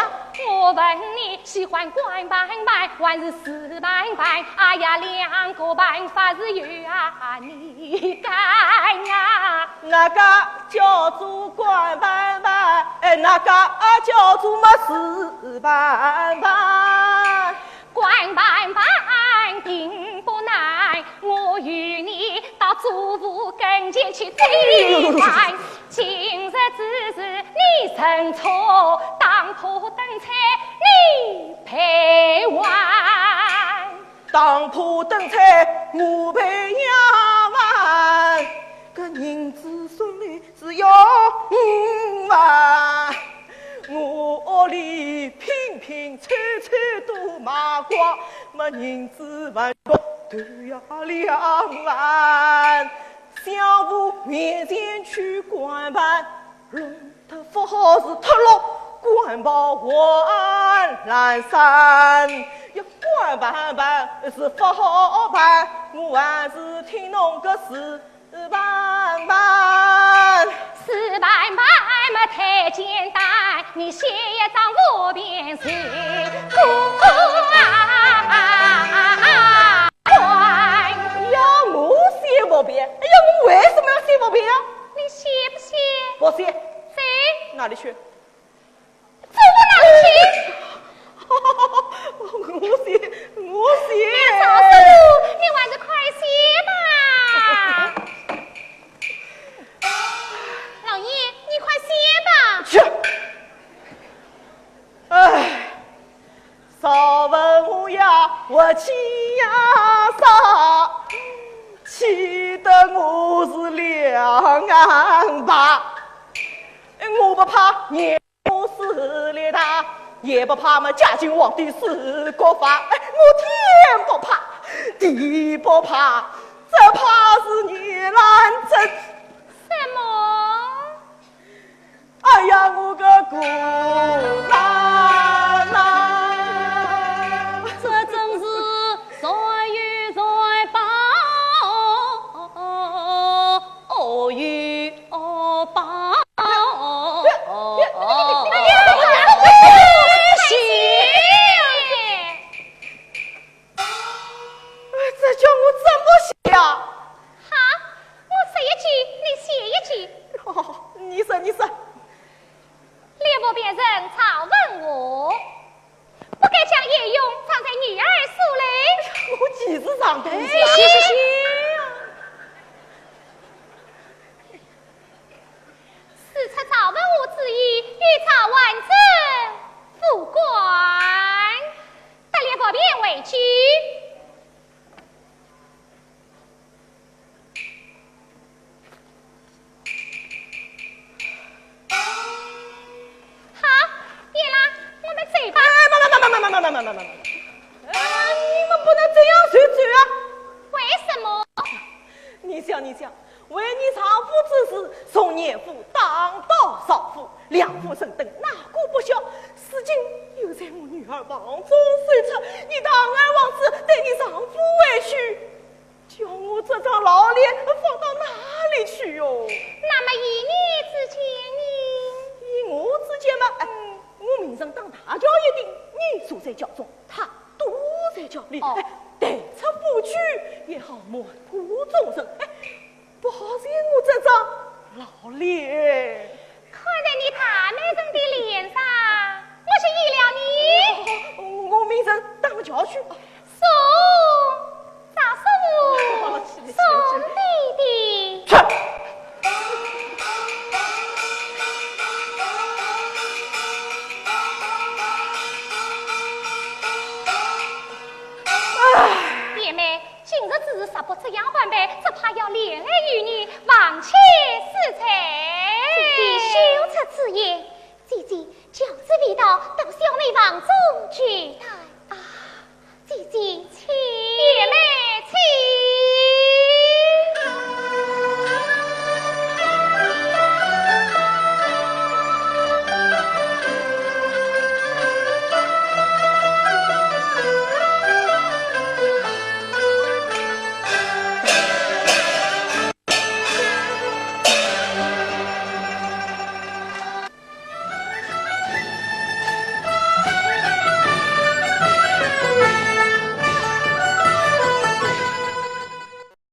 我问你，喜欢官办办还是私办办？哎呀，两个办法是由啊你干啊。哪个叫做官办办？哎，哪个叫做么私办办？ 官办办并不难，我与你到祖父跟前去追还。今日之事你认错，打破灯彩你赔还。打破灯彩我赔丫鬟，搿银子送来 是要五万，我屋里拼拼凑凑都卖光，么银子还光头呀两万。相府面前去官办，弄得勿好是脱落官袍还烂衫。要官办办是勿好办，我还是听侬个事。 办办。是办办么太简单，你写一张五边是过啊。要我写五遍？哎呀，我为什么要写五遍啊？你写不写？不写。谁？哪里去？走我哪里去？我写，我写。你吵死我，你还是快写吧。老爷，你快写吧。去。唉，少文武呀，我气呀杀，气得我是两岸爬。我不怕年我势力大，也不怕么嘉靖皇帝是国法。我天不怕，地不怕，只怕是你难争。什么？哎呀，我个姑娘啊！这真是善有善报，恶有恶报。哎呀，这叫我怎么写呀？哈，我说一句，你写一句。哦，你说，你说。 列部别人赵文华，不该将鄢荣藏在女儿书楼。我几时藏东西啊？哎，行行行。事出赵文华之意，欲召还政复官，得列部别回去。 好，变啦，我们走吧。哎，慢慢慢慢慢慢慢慢慢慢。呃，你们不能这样随走啊！为什么？你想，你想，为你丈夫之事，从严府打到少府，两府人等哪个不晓？如今又在我女儿房中受刺，你堂而皇之对你丈夫委屈， 叫我这张老脸放到哪里去哟？那么依你之见呢？依我之见嘛，哎，我明日打大轿一顶，你坐在轿中，他坐在轿里，哦。哎，抬出府去也好瞒过众人，哎，保全我这张老脸。 看在你大美人的脸上，我就依了你。我明日打轿去。送，赵叔父，送弟弟。去。姐妹， 今日之事若不这样安排，只怕要连累于你，望且恕罪。姐姐休出此言，姐姐，轿子未到，到小妹房中去待。啊，姐姐，请。